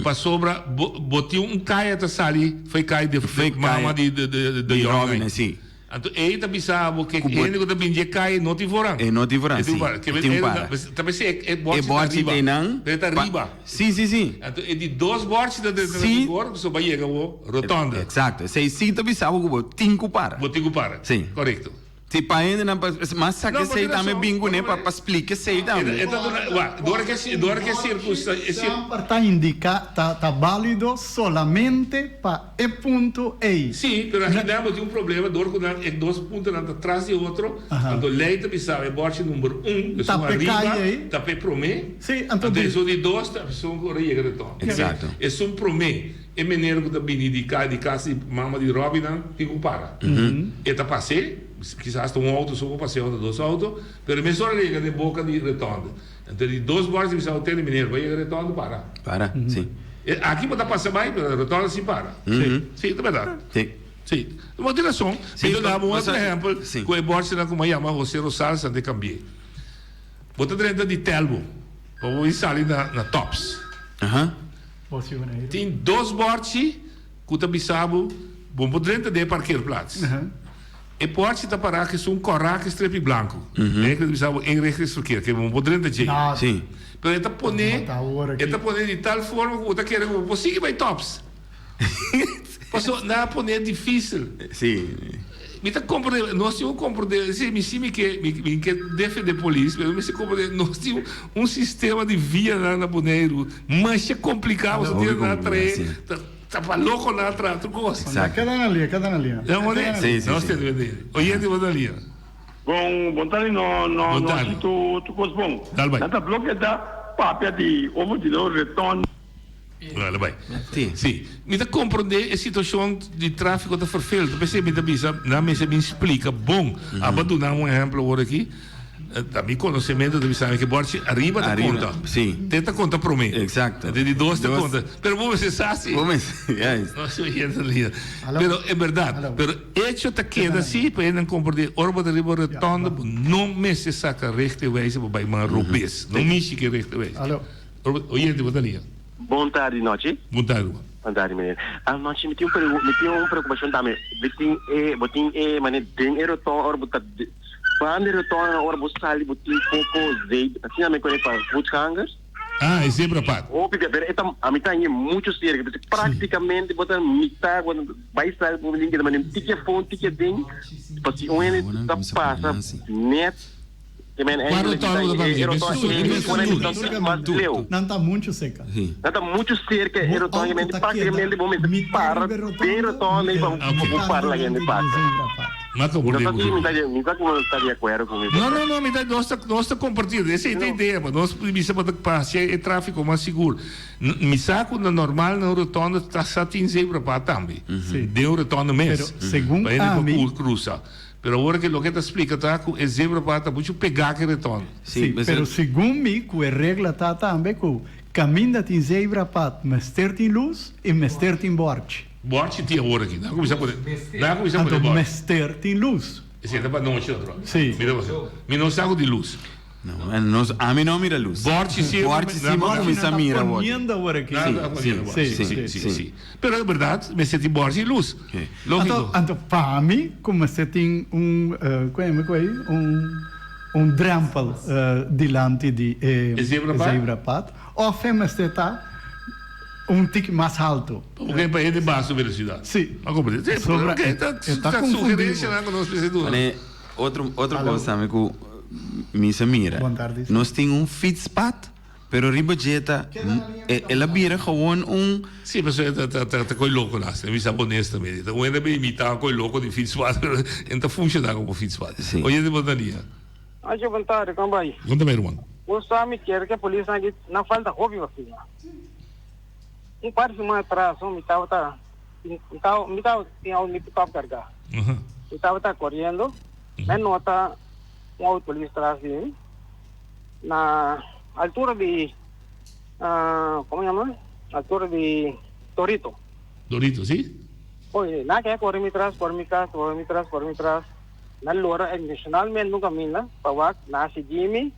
Pasobra bo, bo tin un kaya ta sali fo'i kai de, Fo'i de mama kaya di, de, de, de di Jong Robin, ei. sí. Anto ei ta bisa bo ke Ku bo hende ku ta bin dje kai no tin voorrang. E no tin voorrang, E tin sí. para. Ke E tin e para. ta p'esei e E bòrchi ta bòrchi riba. teinan E ta pa riba. Sí, sí, sí. Anto e di dos bòrchi ta den Sí. vigor, so bo a yega bo rotonda. Exacto. Esei sí ta bisa bo ku bo tin ku para. Bo tin ku para. Sí. Korekto. Sí, pa hendenan pa mas sa No, ke bo esei tin tambe rason. bin kuné pa pa splika esei tambe. E ta duna, wak, dor ke dor ke sirkunsta e sir. Semper ta indiká, ta ta bálido solamente pa e punto ei. Sí, pero akinan bo tin un problema dor ku nan e dos puntonan ta tras di otro, anto lei ta bisa e bòrchi number un, esun Ta p'e ariba, kai ei. ta p'e promé, Sí, anto anto di. esun di dos ta esun ku ora yega retòn. Exacto. Esun promé, e mener ku ta bini di ka di kas di mama di Robbynan tin ku para. E ta pas'é, kisas ta un outo so por pas'é òf ta dos outo, pero mesora yega den boka di retònde. Anto di dos bòrchi ta bisa tene meneer bo yega retònde para. Para, si. E aki bo ta pasa bai pero retònde si para. Si, ta bèrdat. Si. Si. Bo tin rason. Si, Mi ta daba un bo otro sa, ehèmpel si. ku e bòrchinan ku mi a yama José Rosales antes kambi'é. Bo ta drenta di Telbo pa bo bin sali na na Tops. Aha. Tin dos bòrchi ku ta bisa bo bo por drenta den e parkeerplaats. E pòrchi ta pará ku esun kòrá ku strepi blanku. E ta bisa bo eenrichtingsverkeer, ke bo por drenta dje. Sí. Pero e ta pone, e ta pone di tal forma ku bo ta kere ku bo por sigui bai tops. Pasobra nan a pone difísil. Sí. Mi ta komprendé, nos tin ku komprendé, sí, mi sí mi ke, mi mi ke defendé polis, pero mi mester komprendé, nos tin un sistema di vianan na Boneiru masha kompliká, pasobra Hopi tin nan a kompliká, trae, sí. ta Ta pa loco nan a traha tur cos. Exacto. Keda na lia, keda na lia. Ya mone? Sí, sí, Nos sí. tende bende. Oyente bo na lia. Bon, bon tardi no no Bon no tardi. si tu tu cos bon. Dal bai. Nan ta bloke ta papia di over di no reton. Dale bai. Sí. Sí. Mi ta comprende e situacion di trafico ta vervelend. P'esei mi ta bisa nan mester bin splica bon. Aba duna un ehemplo awor aki. Ta mi konosementu ta bisa mi ke bòrchi ariba ta Ariba, konta. sí. Te ta konta promé. Exacto. Te di dos ta Dos. konta. Pero bo mester sa si. Bo mester, juist. No si oyente ta liga. Aló. Pero en berdad, Aló. pero echo ta keda si pa hende komprendé ora bo ta riba rotonde bo no mester saka richtingwijzer pa bai man robes. No mishi ke richtingwijzer. Aló. Ora bo, oyente bo ta liga. Bon tardi Nochi. Bon tardi Juan. Bon tardi meneer. Ah Nochi mi tin un pregu mi tin un preocupacion tambe. Bo tin e bo tin e mane den e rotonde ora bo ta Banda e rotonde ora bo sali bo tin poco zeep asina mi kore pa voetgangers. Ah, e zebrapad. Hopi bia, pero e ta a mi ta hañ'e mucho cerca, pasobra practicamente bo ta mitad bo ta bay sali bo tin keda mane tiki afo un tiki aden pa si un hende ta pasa net ke men Cua eigenlijk rotonde bo ta e papia? rotonde Mes e tur, pone mes mi ta tur. mas leu. Nan ta mucho cerca. Nan ta mucho cerca e Bo rotonde auto men ta practicamente keda bo mester mitad para riba e den rotonde, rotonde pa Ah, bo ok. para laga hende pasa. M'a Mi no komprendé sa bo si mi Julio. ta mi sa ku bo ta di akuerdo ku mi No, no, no, mi ta, nos ta, nos ta kompartí. Esei ta idea, pa nos bisa pa ta pa hasi e tráfiko mas sigur. Mi sa ku na normal na un rotonde ta sa tin zebrapad tambe. Sí. Den un rotonde mes. Pero segun Pa hende por ami. ku krusa. Pero awor ke loke ta splika ta ku e zebrapad ta muchu pegá ku e rotonde. Sí, pero segun mi ku e regla ta tambe ku kaminda tin zebrapad mester tin lus i mester tin bòrchi. Borchi tin awor aki. Nan a kuminsá pone, nan a kuminsá pone Anto borchi. mester tin lus. Esei ta pa nochi otro. Sí. Mira bo. Mi no sa ku tin lus. No, en nos, ami no mira lus. Borchi sí. Borchi sí, mi a kuminsá mira awor. Nan ta poniendo awor aki. Nan ta poniendo borchi. Sí, Sí, sí, sí. Pero e bèrdat, mester tin borchi i lus. Sí. Lógiko. Anto, anto pa mi ku mester tin un, ku e ku ei, un, un drèmpel dilanti di e E zebrapad? zebrapad. Òf e mester ta Un tiki mas halto. Porque pa hende baha su velocidad. Sí. A comprende? Sí, Pasobra ok, e ta, e ta ta confundí sugerencianan bo. cu nos mester duna. Mane, otro, otro Aló. cos tambe cu mi sa mira. Bon tardi. Nos tin un fietspad. Pero riba dje ta, el a bira gewoon un. Sí, pasobra ta ta ta koe loko las. Mi sa honestamente. Ta un hende a bin imitá koe loko di fietspad, pero e no ta funshoná komo fietspad. Sí. Oye di bo ta lia. Ajo bon tarde, kon bai? Kon ta bai ruman? Bo sa mi kier ke polisnan aki nan falta hopi pa firma. Un par siman atras mi tabata mi tabata tin auto mi pickup kargá. Mi tabata koriendo, mi a nota un auto polis tras di mi. Na altura di, como yama? Altura di Dorito. Dorito, si. Oye, nan ke kore mi tras, kore mi tras, kore mi tras, kore mi tras. Nan lora intencionalmente un caminda pa wak, nan a sigui mi.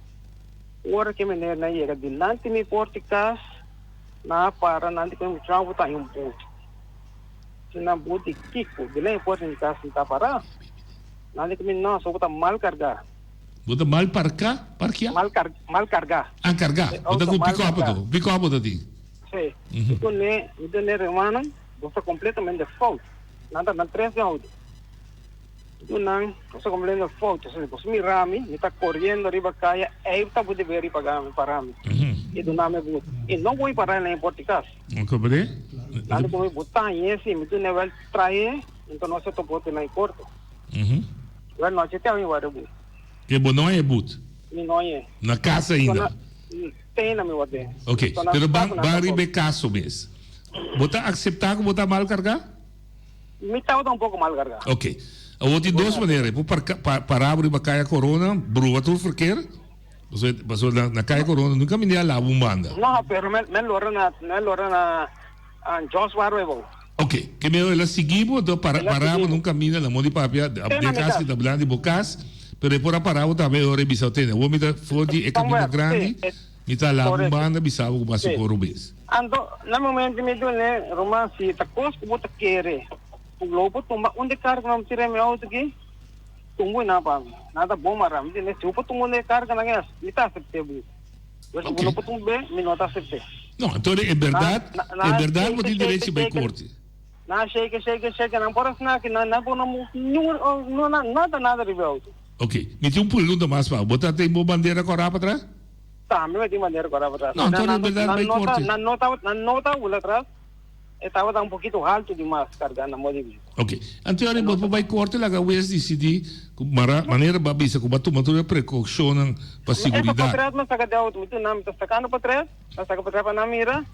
Ora ke meneer nan yega dilanti mi porta di cas, nan a para, nan di ku mi chau bo ta un boot. Si nan boot di kiko? Dilanti mi porta di mi cas mi ta para. Nan di ku mi, no, so bo ta mal carga. Bo ta mal parká? Parkeá? Mal kar, mal kargá. Ah, kargá. E Bo ta auto ku mal pick-up kargá. anto. Pick-up bo ta tin. Sí. Mi dun'é, mi dun'é rumannan, bo sta kompletamente fout. Nan ta nan tres den auto. Mi dun'nan, bo sta kompletamente fout. Pasobra si bo mira mi, mi ta koriendo riba kaya, ei ta bo deber di paga mi, para mi. I duna mi but. I no bo para na e por di kas. Bo komprendé? Nan di ku mi, bo ta hañ'é si. Mi dun'é wèl trae, anto nos a topa otro na e korte. Wel nochi te awe worde but. Ke bo no e but? Mi no e. Na kas ainda? Te na mi worde. Ok, pero ban ban riba e kaso mes. Bo ta akseptá ku bo ta mal kargá? Mi tabata un poko mal kargá. Ok. Awor tin dos manera. E por parka pará bo riba Kaya Corona, brua tur verkeer. Pasobra pasobra na Kaya Corona nunka mi ni a laba un banda. No, pero mi lora na mi lora na Jos Warwebo. Ok, ke mero el a sigui bo, enton para para bo na un kaminda na mon di papia, den kas ki ta blan di bo kas, pero e por a para bo tambe ora e bisa bo tene, awor mi ta for di e kaminda grandi, mi ta ala bo un banda bisa bo ku bo hasi kor robes. Anto, na momento mi dun'e, Ruman, si ta kos ku bo ta kere, ku lo bo tumba un di karganan bo tira mi outo aki, tumba nan pa mi. Nan ta bon mara. Mi dun'e, si bo por tumba un di e karganan es, mi ta asept'é bo. Pero si bo no por tumb'é, mi no ta asept'é. No, enton e berdad, e berdad bo tin derecho bai korte. Nan shake, shake, shake, nan por a snaki, nan nan por no move niun, no na nada, nada riba e auto. Ok, mi tin un pregunta mas pa bo. Bo ta tin bo bandera kòrá pa tras? Tambe mi tin bandera kòrá pa tras. No, enton e berdad bai korte. Nan no ta, nan no ta hula atras. E tabata un pokito haltu di mas karga na modo di bisa. Ok. Anto yari bo por bai korte laga wes disidí ku mara manera bo a bisa ku bo a tuma tur e prekoushonnan pa Mi e siguridat. potret mi saka di outo mi tuna mi ta sakando potret mi saka potret pa nan mira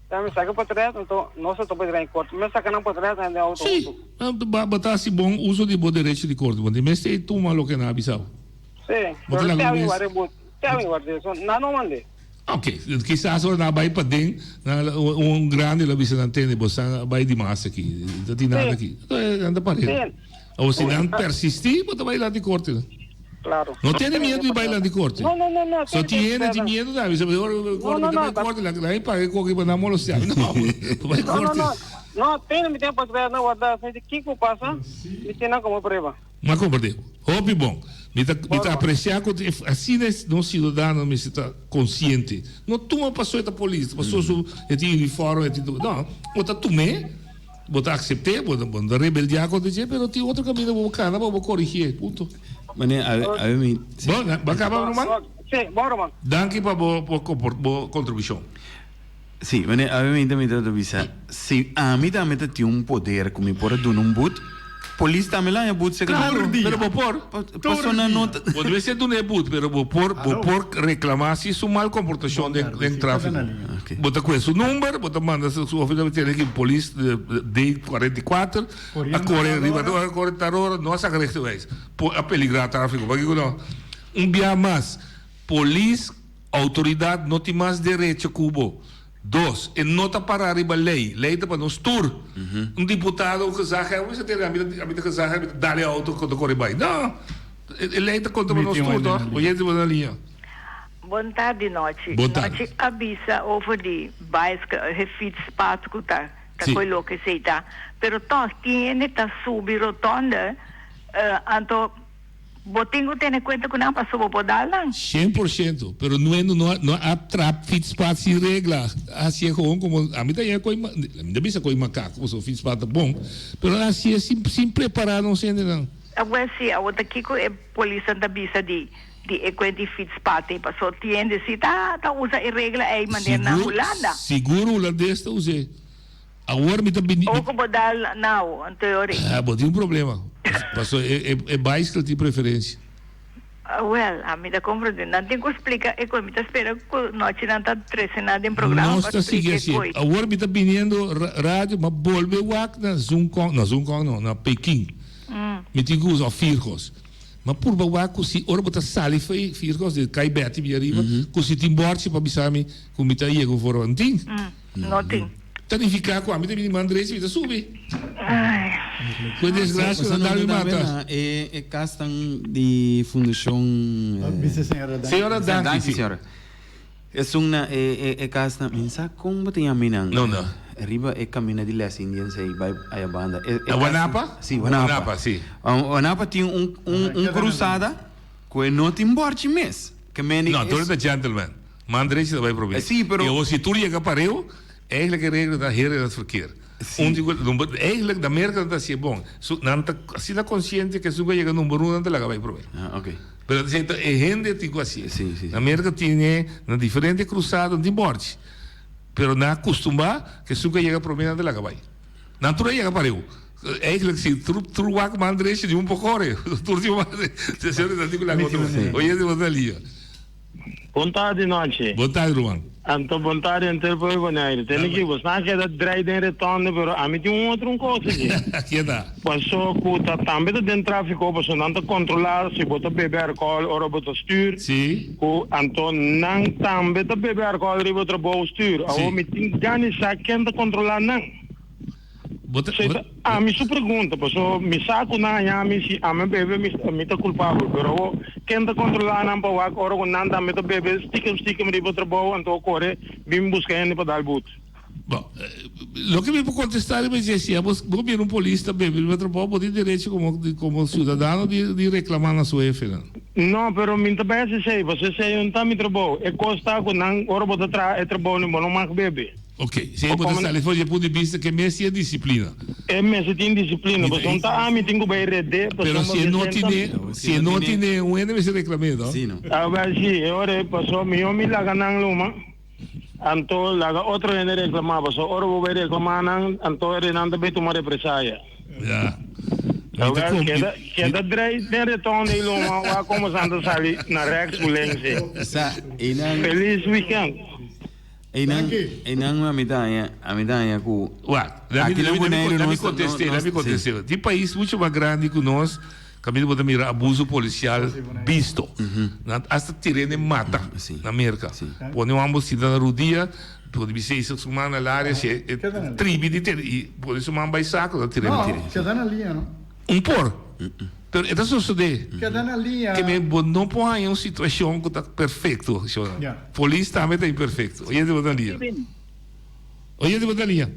ya mi saka potret anto nos a topa dren korte mi saka nan potret den outo Sí, huntu. bo ta hasi bon uso di bo derecho di korte bo no tin mester e tuma loke nan a bisa bo. Sí, Bo ta pero laga te un awi wes. wari bo te awi wari so nan no mande. Ok, kisas ora nan a bai paden, nan un grandi lo a bisa nan tende, bo sa a bai dimas aki, no tin nada aki. Nan ta par'el. Awor si nan persisti, bo ta bai lanti korte. Claro. No tene miedu di bai lanti korte. No, no, no, no. So tin hende tin miedu tambe, bisa ora korte, mi ta bai korte, laga mi paga e koki pa nan molestia mi. No, bo bai korte. No, no, no. No, tene mi tin posibilidad na warda, si kiko pasa, mi tin nan komo prueba. M'a komprendé. Hopi bon. Mi ta mi ta apresia ku asina es nos siudadano mester ta konsiente. No tuma paso e ta polis, paso su e tin uniforme, e tin tur. No, bo ta tum'é, bo ta aksept'é, bo bo no ta rebeldiá kontra dje, pero tin otro kaminda bo por kana pa bo korigié. Punto. Mane a a mi. Bon, bo a kaba ruman? Sí, bon ruman. Danki pa bo bo bo kontribushon. Sí, mane obviamente mi ta bisa, si ami tambe ta tin un poder ku mi por a duna un but, polis tambe lo haña but serka mi. Claro, pero bo por. Paso nan no ta. Bo debe ser duna e but, pero bo por, bo por reclama si su mal comportacion den, den trafico. Bo ta coge su number, bo ta manda su oficina, tene ki polis D 44 a core riba, a core tal ora, no a saca richterwijs, por a peligra trafico. Pakico no? Un bia mas, polis. Autoridad no tin mas derecho cu bo. Dos, e no ta para riba ley. Ley ta pa nos tur. Un diputado, un gezaghebber, mi sa tene, ami ta, ami ta gezaghebber, mi ta dal e auto cu ta core bay. No! E ley ta conta pa nos tur, toch? Oyente bo na liña. Bon tardi Nochi. Bon tardi. Nochi a bisa over di bicycle, e fietspad cu ta ta Si. coy loke esey ta. Pero toch tin hende ta subi rotonde, anto Bo tin cu tene cuenta cu nan pasobra bo por dal nan. 100%, pero nuendo no no a trap fietspad sin regla, hacié gewoon como ami ta yega coy mi ta bisa coy macaco pasobra fietspad ta bon, pero a hacié sin sin prepara nos hendenan. Awor si, awor ta kico e polisnan ta bisa di. di e kuent di fietspad ei paso tin hende si ta ta usa e regla ei manera na Hulanda. Sigur Hulandes ta us'é. Awor mi ta bini. Oko bo dal nau anto e ora ei. Ah, bo tin un problema. Paso e e bicycle tin preferencia. Wel, ami ta comprende. Nan tin cu splica e coy. Mi ta spera cu nochi nan ta trece nan den programa Nos pa ta sigui splica e así. coy. Awor mi ta biniendo radio, ma bolbe wak na Zungkong, no Zungkong no, na Peking. Mi tin cu usa of Virgos. Ma purba wak cu si ora bo ta sali fo'i Virgos, di Kai Betty bia riba, cu si tin borchi pa bisa mi cu mi ta yega un forma. No tin. No tin. Ta nifica cu ami ta bini man drechi mi ta subi. Cu e desgracia cu ta dal mi mata. E casnan di fundacion. Señora danki si. Esun na e casnan mi sa con bo ta yama nan. No no. Riba e camina di Les Indians ey bay aya banda. Na Wanapa? Si Wanapa. Wanapa si. Wanapa tin un cruzada cu e no tin borchi mes. No, tur ta gentleman. Man drechi ta bai prome. Sí, pero. I awor si tur yega pareu, eigenlijk e regla ta heren in het verkeer. Sí. Un di ku number, eigenlijk na Merka nan ta hasié bon. Su, nan ta asina konsiente ku esun ku a yega number un nan ta laga bai prome. Ah, oké. Pero ta ta e hende tin ku hasié. Sí, sí. Na Merka tin e, na diferente krusada nan tin bòrchi. Pero nan a kustumá ku esun ku a yega prome nan ta laga bai. Nan tur a yega pareu. Eigenlijk si tur tur wak man drechi di un por kore. Tur tin man drechi. Nan tin ku laga otro. Oye, di bo ta lia. Bon tardi nochi. Bon tardi ruman. Anto bon tardi henter pueblo Bonaire. Tende ki bos nan keda drai den retonde pero ami tin un otro un kos aki. Keda. Paso ku ta tambe ta den trafiko paso nan ta kontrola si bo ta bebe alcohol ora bo ta stuur. Si. Ku anto nan tambe ta bebe alcohol riba trabou stuur. Awor mi tin gana di sa ken ta kontrola nan. Bo ta, bo. Ami su pregunta, paso mi sa ku nan haña mi si ami bebe mi mi ta kulpabel, pero awor ken ta kontrolá nan pa wak ora ku nan tambe ta bebe stikem stikem riba trabou anto kore bin buska hende pa dal but? Bon, loke mi por kontestá riba esei si abo bo mira un polis ta bebe riba trabou bo tin derecho komo komo siudadano di di reklamá na su hefenan. No, pero mi ta bai hasi esei, paso esei no ta mi trabou. E kos ta ku nan ora bo ta traha e trabou ni bo no mag bebe. Ok, si ei bo ta sali for dje punto di bista ke mester e disiplina. E mester tin disiplina, pasobra un ta ami tin ku bai red'é, Pero pasobra si e no tine, si e no tine, un hende mester reklam'é, no? Sí, no. Awel si, e ora ei pasobra mihó mi laga nan luma, anto laga otro hende reklamá, pasobra ora bo bai reklamá nan, anto e nan ta bai tuma represaya. Ya. Mi ta Awel, kom, keda, mi, keda drei den retonde ei luma, wak komo san ta sali na rèks ku links ei. Sa, einan. Felis weekend. Einan, einan ami ta haña, ami ta haña ku Wak, laat mi, aki na laat mi, Boneiru laat mi nos, contesté, nos, laat mi sí. contesté. Tin pais mucho mas grandi ku nos, kaminda bo ta mira abuso polisial bisto. Nan hasta tir'é mata Sí. na Merka. Sí. Pone un ambos sinta na rudia, pone bisei su man na laria, si e tribi di tene, i pone su man bai sako, nan tir'é No, mata. keda na liña, no? Un por. Pero e ta sosodé. Keda na liña. Ke men bo no por haña un situashon ku ta perfekto, shona. Ya. Polis tambe ta imperfekto. Oyente bo ta na liña. Oyente bo ta na liña.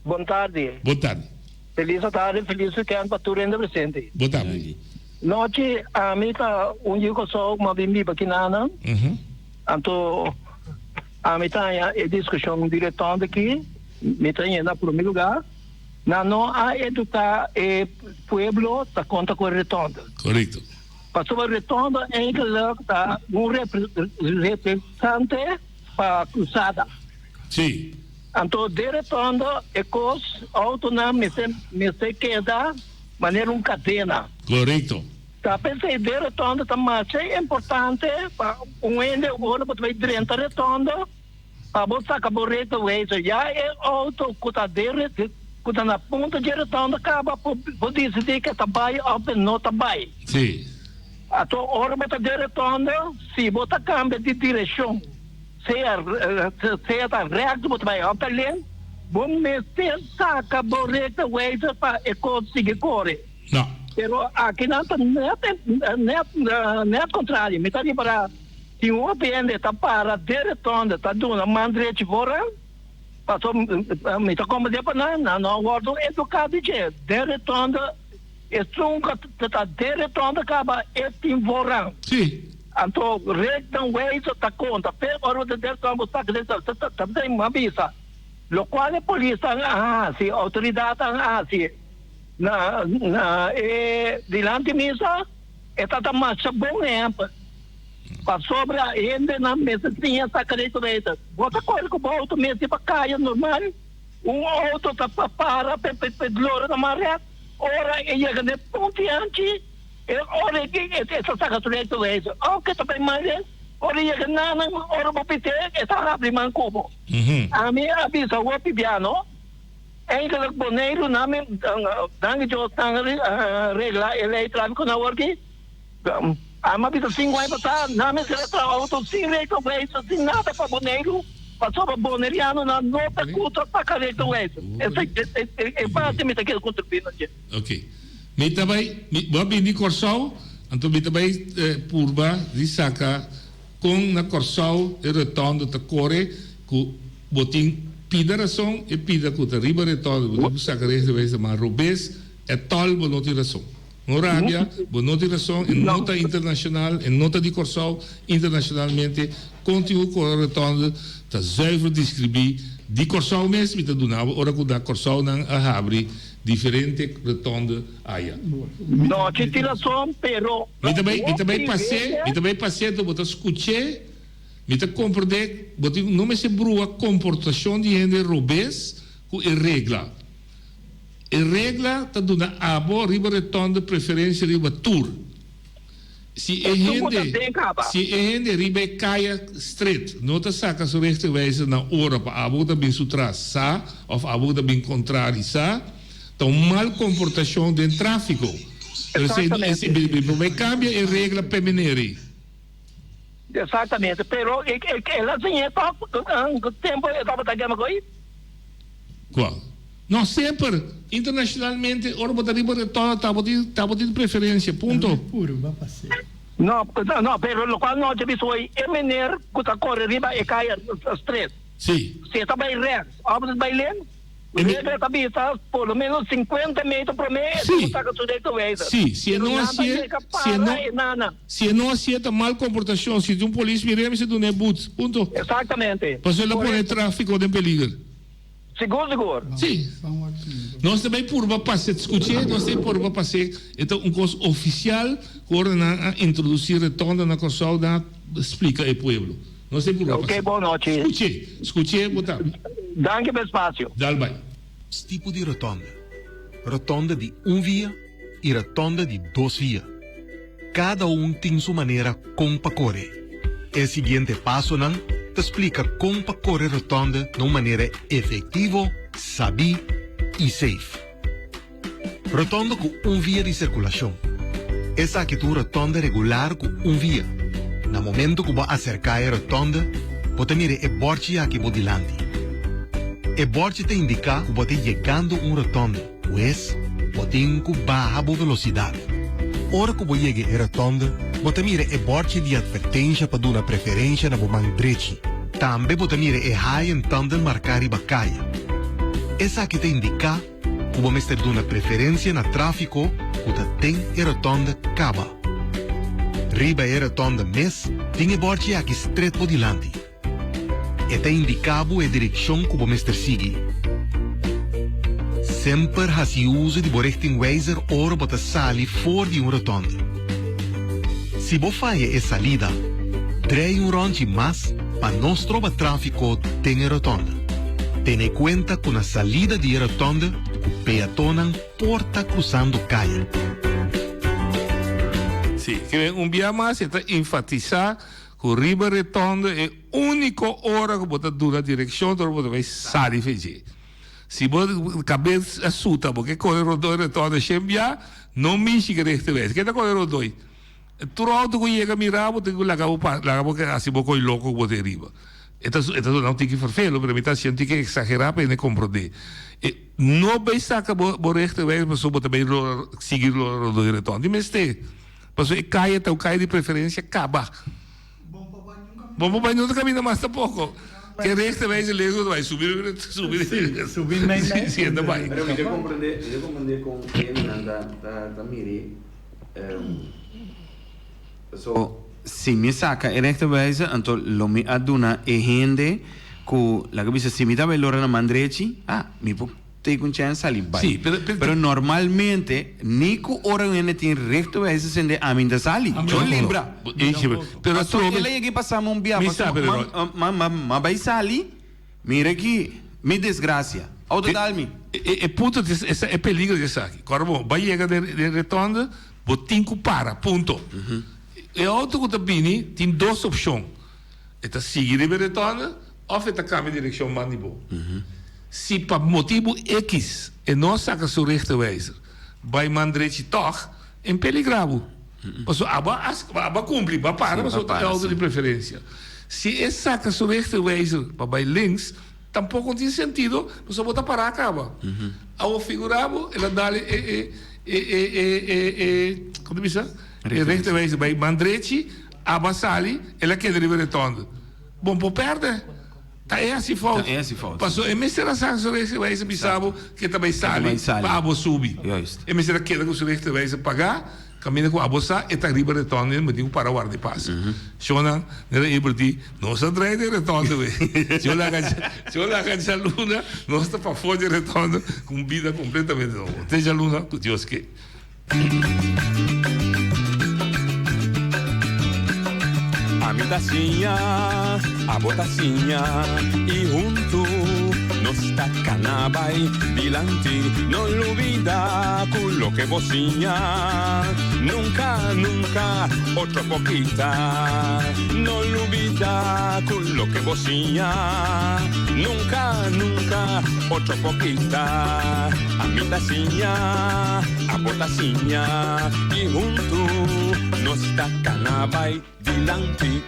Bon tardi. Bon tardi. Felis atardi, felis weekend pa tur hende presente. Bon tardi. Nochi ami ta un yu Kòrsou ku a bin biba kinanan. Anto ami ta haña e diskushon di retònde aki, mi ta yenda promé lugá. Nan no a educa e pueblo ta conta cu e rotonde. Correcto. Pasobra rotonde eigenlijk ta un representante pa cruzada. Si. Anto den rotonde e cos autonan mester mester keda manera un cadena. Correcto. Ta pensey den rotonde ta masha importante pa un hende ora bo ta bay drenta rotonde. Pa bo saca bo retrovisor, ya e auto cu ta den cu ta na punto dje rotonde caba por por dicidi ke ta bay of ke no ta bay. Sí. Ato ora bo ta den rotonde, si bo ta cambia di direccion, sea sea ta recto bo ta bay of ta link, bo mester saca bo retrovisor pa e cos sigui core. No. Pero aki nan ta net net net contrario. Mi ta ripara. Tin hopi hende ta para den rotonde ta duna man drechi vooran, paso mi ta komprende pa nan, nan no a wordo educa di dje. Den rotonde esun ku ta den rotonde kaba e tin vooran. Sí. Anto rechten wijzer ta konta pero ora bo ta den rotonde bo saka den ta ta den a bisa lokual e polisnan a hasi outoridatnan a hasi na na e dilanti misa e ta ta masha bon ehempel. Pasobra hendenan mester siña saca rechterwijzer. Bo ta kore ku bo outo mester pa kaya normal, un outo ta para pe lora na man règt, ora e yega na e punti anchi, e ora e ta saka su rechterwijzer. Ounke ta bai man règt, ora e yega nanan, ora bo bis'é, e ta habri man ku bo. Ami a bisa hopi bia no, eigenlijk Boneiru nan mi, danki Dios nan a regla e lei tráfiko na awor aki. Ami a bisa sin guai pasá, nan mester a traha auto sin rectowijzer, sin nada pa Boneiru, pasobra bonerianonan no ta gusta saca rectowijzer. Esei e parti mi ta kere contribuí na dje. Ok. Mi ta bai, mi, bo a bini di Kòrsou, anto mi ta bai purba di saka kon na Kòrsou e rotonde ta kore ku bo tin pida rason e pida ku ta riba rotonde bo tin ku saka rectowijzer, ma robes e tòl bo no tin rason. No rabia, bo no tin rason, e no ta internacional, e no ta di Corsou, internacionalmente, con tin cu core rotonde ta zuiver describi di Corsou mes, mi ta duna bo ora cu na Corsou nan a habri diferente rotonde aya. No, ci tin rason, pero Mi ta bay, mi ta bay pas'é, mi ta bay pas'é, anto bo ta scuch'é, mi ta comprende, bo tin, no mester brua comportacion di hende robes cu e regla. E regla ta duna abo riba retònde preferensia riba tur. Si e hende si e hende riba e kaya stret no ta saka su rechterwijzer na ora pa abo ku ta bin su tras sa òf abo ku ta bin kontrari sa, ta un mal komportashon den tráfiko. Pero esei bo bai kambia e regla p'e meneri. Exactamente, pero el a siñ'é tòg tempu e tabata gema ku ei. Kua? No, semper! Internacionalmente, ora bo ta riba retòna ta bo tin, ta bo tin preferencia, punto. No, no, pero locual no dje bisa hoy, e meneer cu ta core riba e caya stret, Si. si e ta bay rechts of e ta bay links, regla ta bisa por lo menos 50 meter prome e tin cu saca su rectowijzer. Si, si e Pero no nan ta hacié, yega si e para no, e nana. si e no hacié ta mal comportacion, si tin un polis mir'é mester dun'é boet, punto. Exactamente. Pasobra el a pone Correcto. trafico den peliger. Sigur sigur. Sí. Nos ta bay purba pase, scuché, nos ta bay purba pase, e ta un cos oficial cu ora nan a introduci retonda na Corsou nan a splica e pueblo. Nos ta bay purba Ok, pase. bon nochi. Scuché, scuché bo ta. Danki pa e spacio. Dal bay. Tipo di rotonde, Rotonde di un via i rotonde di dos via. Kada un tin su manera kon pa kore. E siguiente pasonan ta splika kon pa kore rotònde na un manera efektivo, sabí i safe. Rotònde ku un via di sirkulashon. Esaki ta un rotònde regular ku un via. Na momento ku bo aserká e rotònde, bo ta mira e bòrchi aki bo dilanti. E bòrchi ta indiká ku bo ta yegando un rotònde. Pues, bo tin ku baha bo velosidat. Ora ku bo yega e rotonde, bo ta mira e bòrchi di atvertensha pa duna preferensha na bo man drechi. Tambe bo ta mira e haai en tanden marká riba kaya. Esaki ta indiká ku bo mester duna preferensia na tráfiko ku ta den e rotonde kaba. Riba e rotonde mes tin e bòrchi aki stret bo dilanti. E ta indiká bo e direkshon ku bo mester sigui. Semper hasi uso di bo richtingwijzer ora bo ta sali for di un rotònde. Si bo faya e salida, drei un ròntji mas pa no stroba tráfiko den e rotònde. Tene kuenta ku na salida di e rotònde ku peatonnan por ta krusando kaya. Sí, ke un bia mas e ta enfatisá Ku riba retondo e úniko ora ku bo ta duna direkshon ta ora bo ta bai sali fe dje. Si bo kabes a suta bo ke kore rondó e retondo shen bia, no mishi ku richterwijs. Ke ta kore rondó ei? Tur outo ku yega mira bo tin ku laga bo pa laga bo hasi bo koi loko ku bo ta riba. E ta e ta duna un tiki ferfelu pero mi ta hasi un tiki eksagerá pa hende komprondé. E no bai saka bo bo richterwijs pasobra bo ta bai sigui rondó e retondo. Di mester. Pasobra e kaya ta un kaya di preferensia kaba. Bon pa bai no ta kaminda mas tampoko. Ke rechter bai si lejos bai subi subi subi mei mei. Si e ta bai. Pero mi ta komprende mi ta komprende kon hendenan ta ta ta miri paso si mi saka e rechterwijzer anto lo mi a duna e hende ku laga bisa si mi ta bai lora na man drechi ah mi por. Take un chance sali bai. Sí, pero, pero, pero normalmente ni ku ora un hende tin richterwijzer sende ami ta sali. Ami Yo tampoco. libra. Eentje, pero Paso atrobe- el a yega pasa mi un bia, Mi paso sa, pero ma, ma, ma, ma bai sali, mira aki, mi desgracia. Auto dal mi. E, e punto di esa, e peligro di esaki. Kòrda bo, bai yega den, den rotonde, bo tin ku para, punto. E auto ku ta bini tin dos opshon. E ta sigui riba e rotonde òf e ta kambia direkshon ban di bo. Si pa motibu X e no a saka su richterwijzer, bai man drechi tòg, en peligra bo. Pasobra abo a abo a kumpli, bo a para pasobra ta e outo di preferensia. Si e saka su richterwijzer pa bai links, tampoko no tin sentido pasobra bo ta pará kaba. Awor figura bo el a dal e e e e e e kon ta bisa? E richterwijzer bai man drechi, abo a sali, el a keda riba e rotonde. Bon por pèrdè. Ta e hasi fout. Ta e hasi fout, Paso e mester a sa su rechterwijze bisa bo ke ta bai sali bai sali. pa abo subi. Juist. E mester a keda ku su rechterwijze pagá, kaminda ku abo sa e ta riba retonde en bo tin ku para warda e pasa. Shonnan, nera Ebert di, nos a draai den retonde we. Si bo laga si bo laga djaluna, nos ta pafó dje retonde ku un bida kompletamente nobo. Te djaluna ku Dios ke. Ami ta siña, abo ta siña y huntu nos ta cana bay dilanti. No lubida cu loke bo siña nunca, nunca otro por kita. No lubida cu loke bo siña nunca, nunca otro por kita. Ami ta siña, abo ta siña y huntu nos ta cana bay dilanti.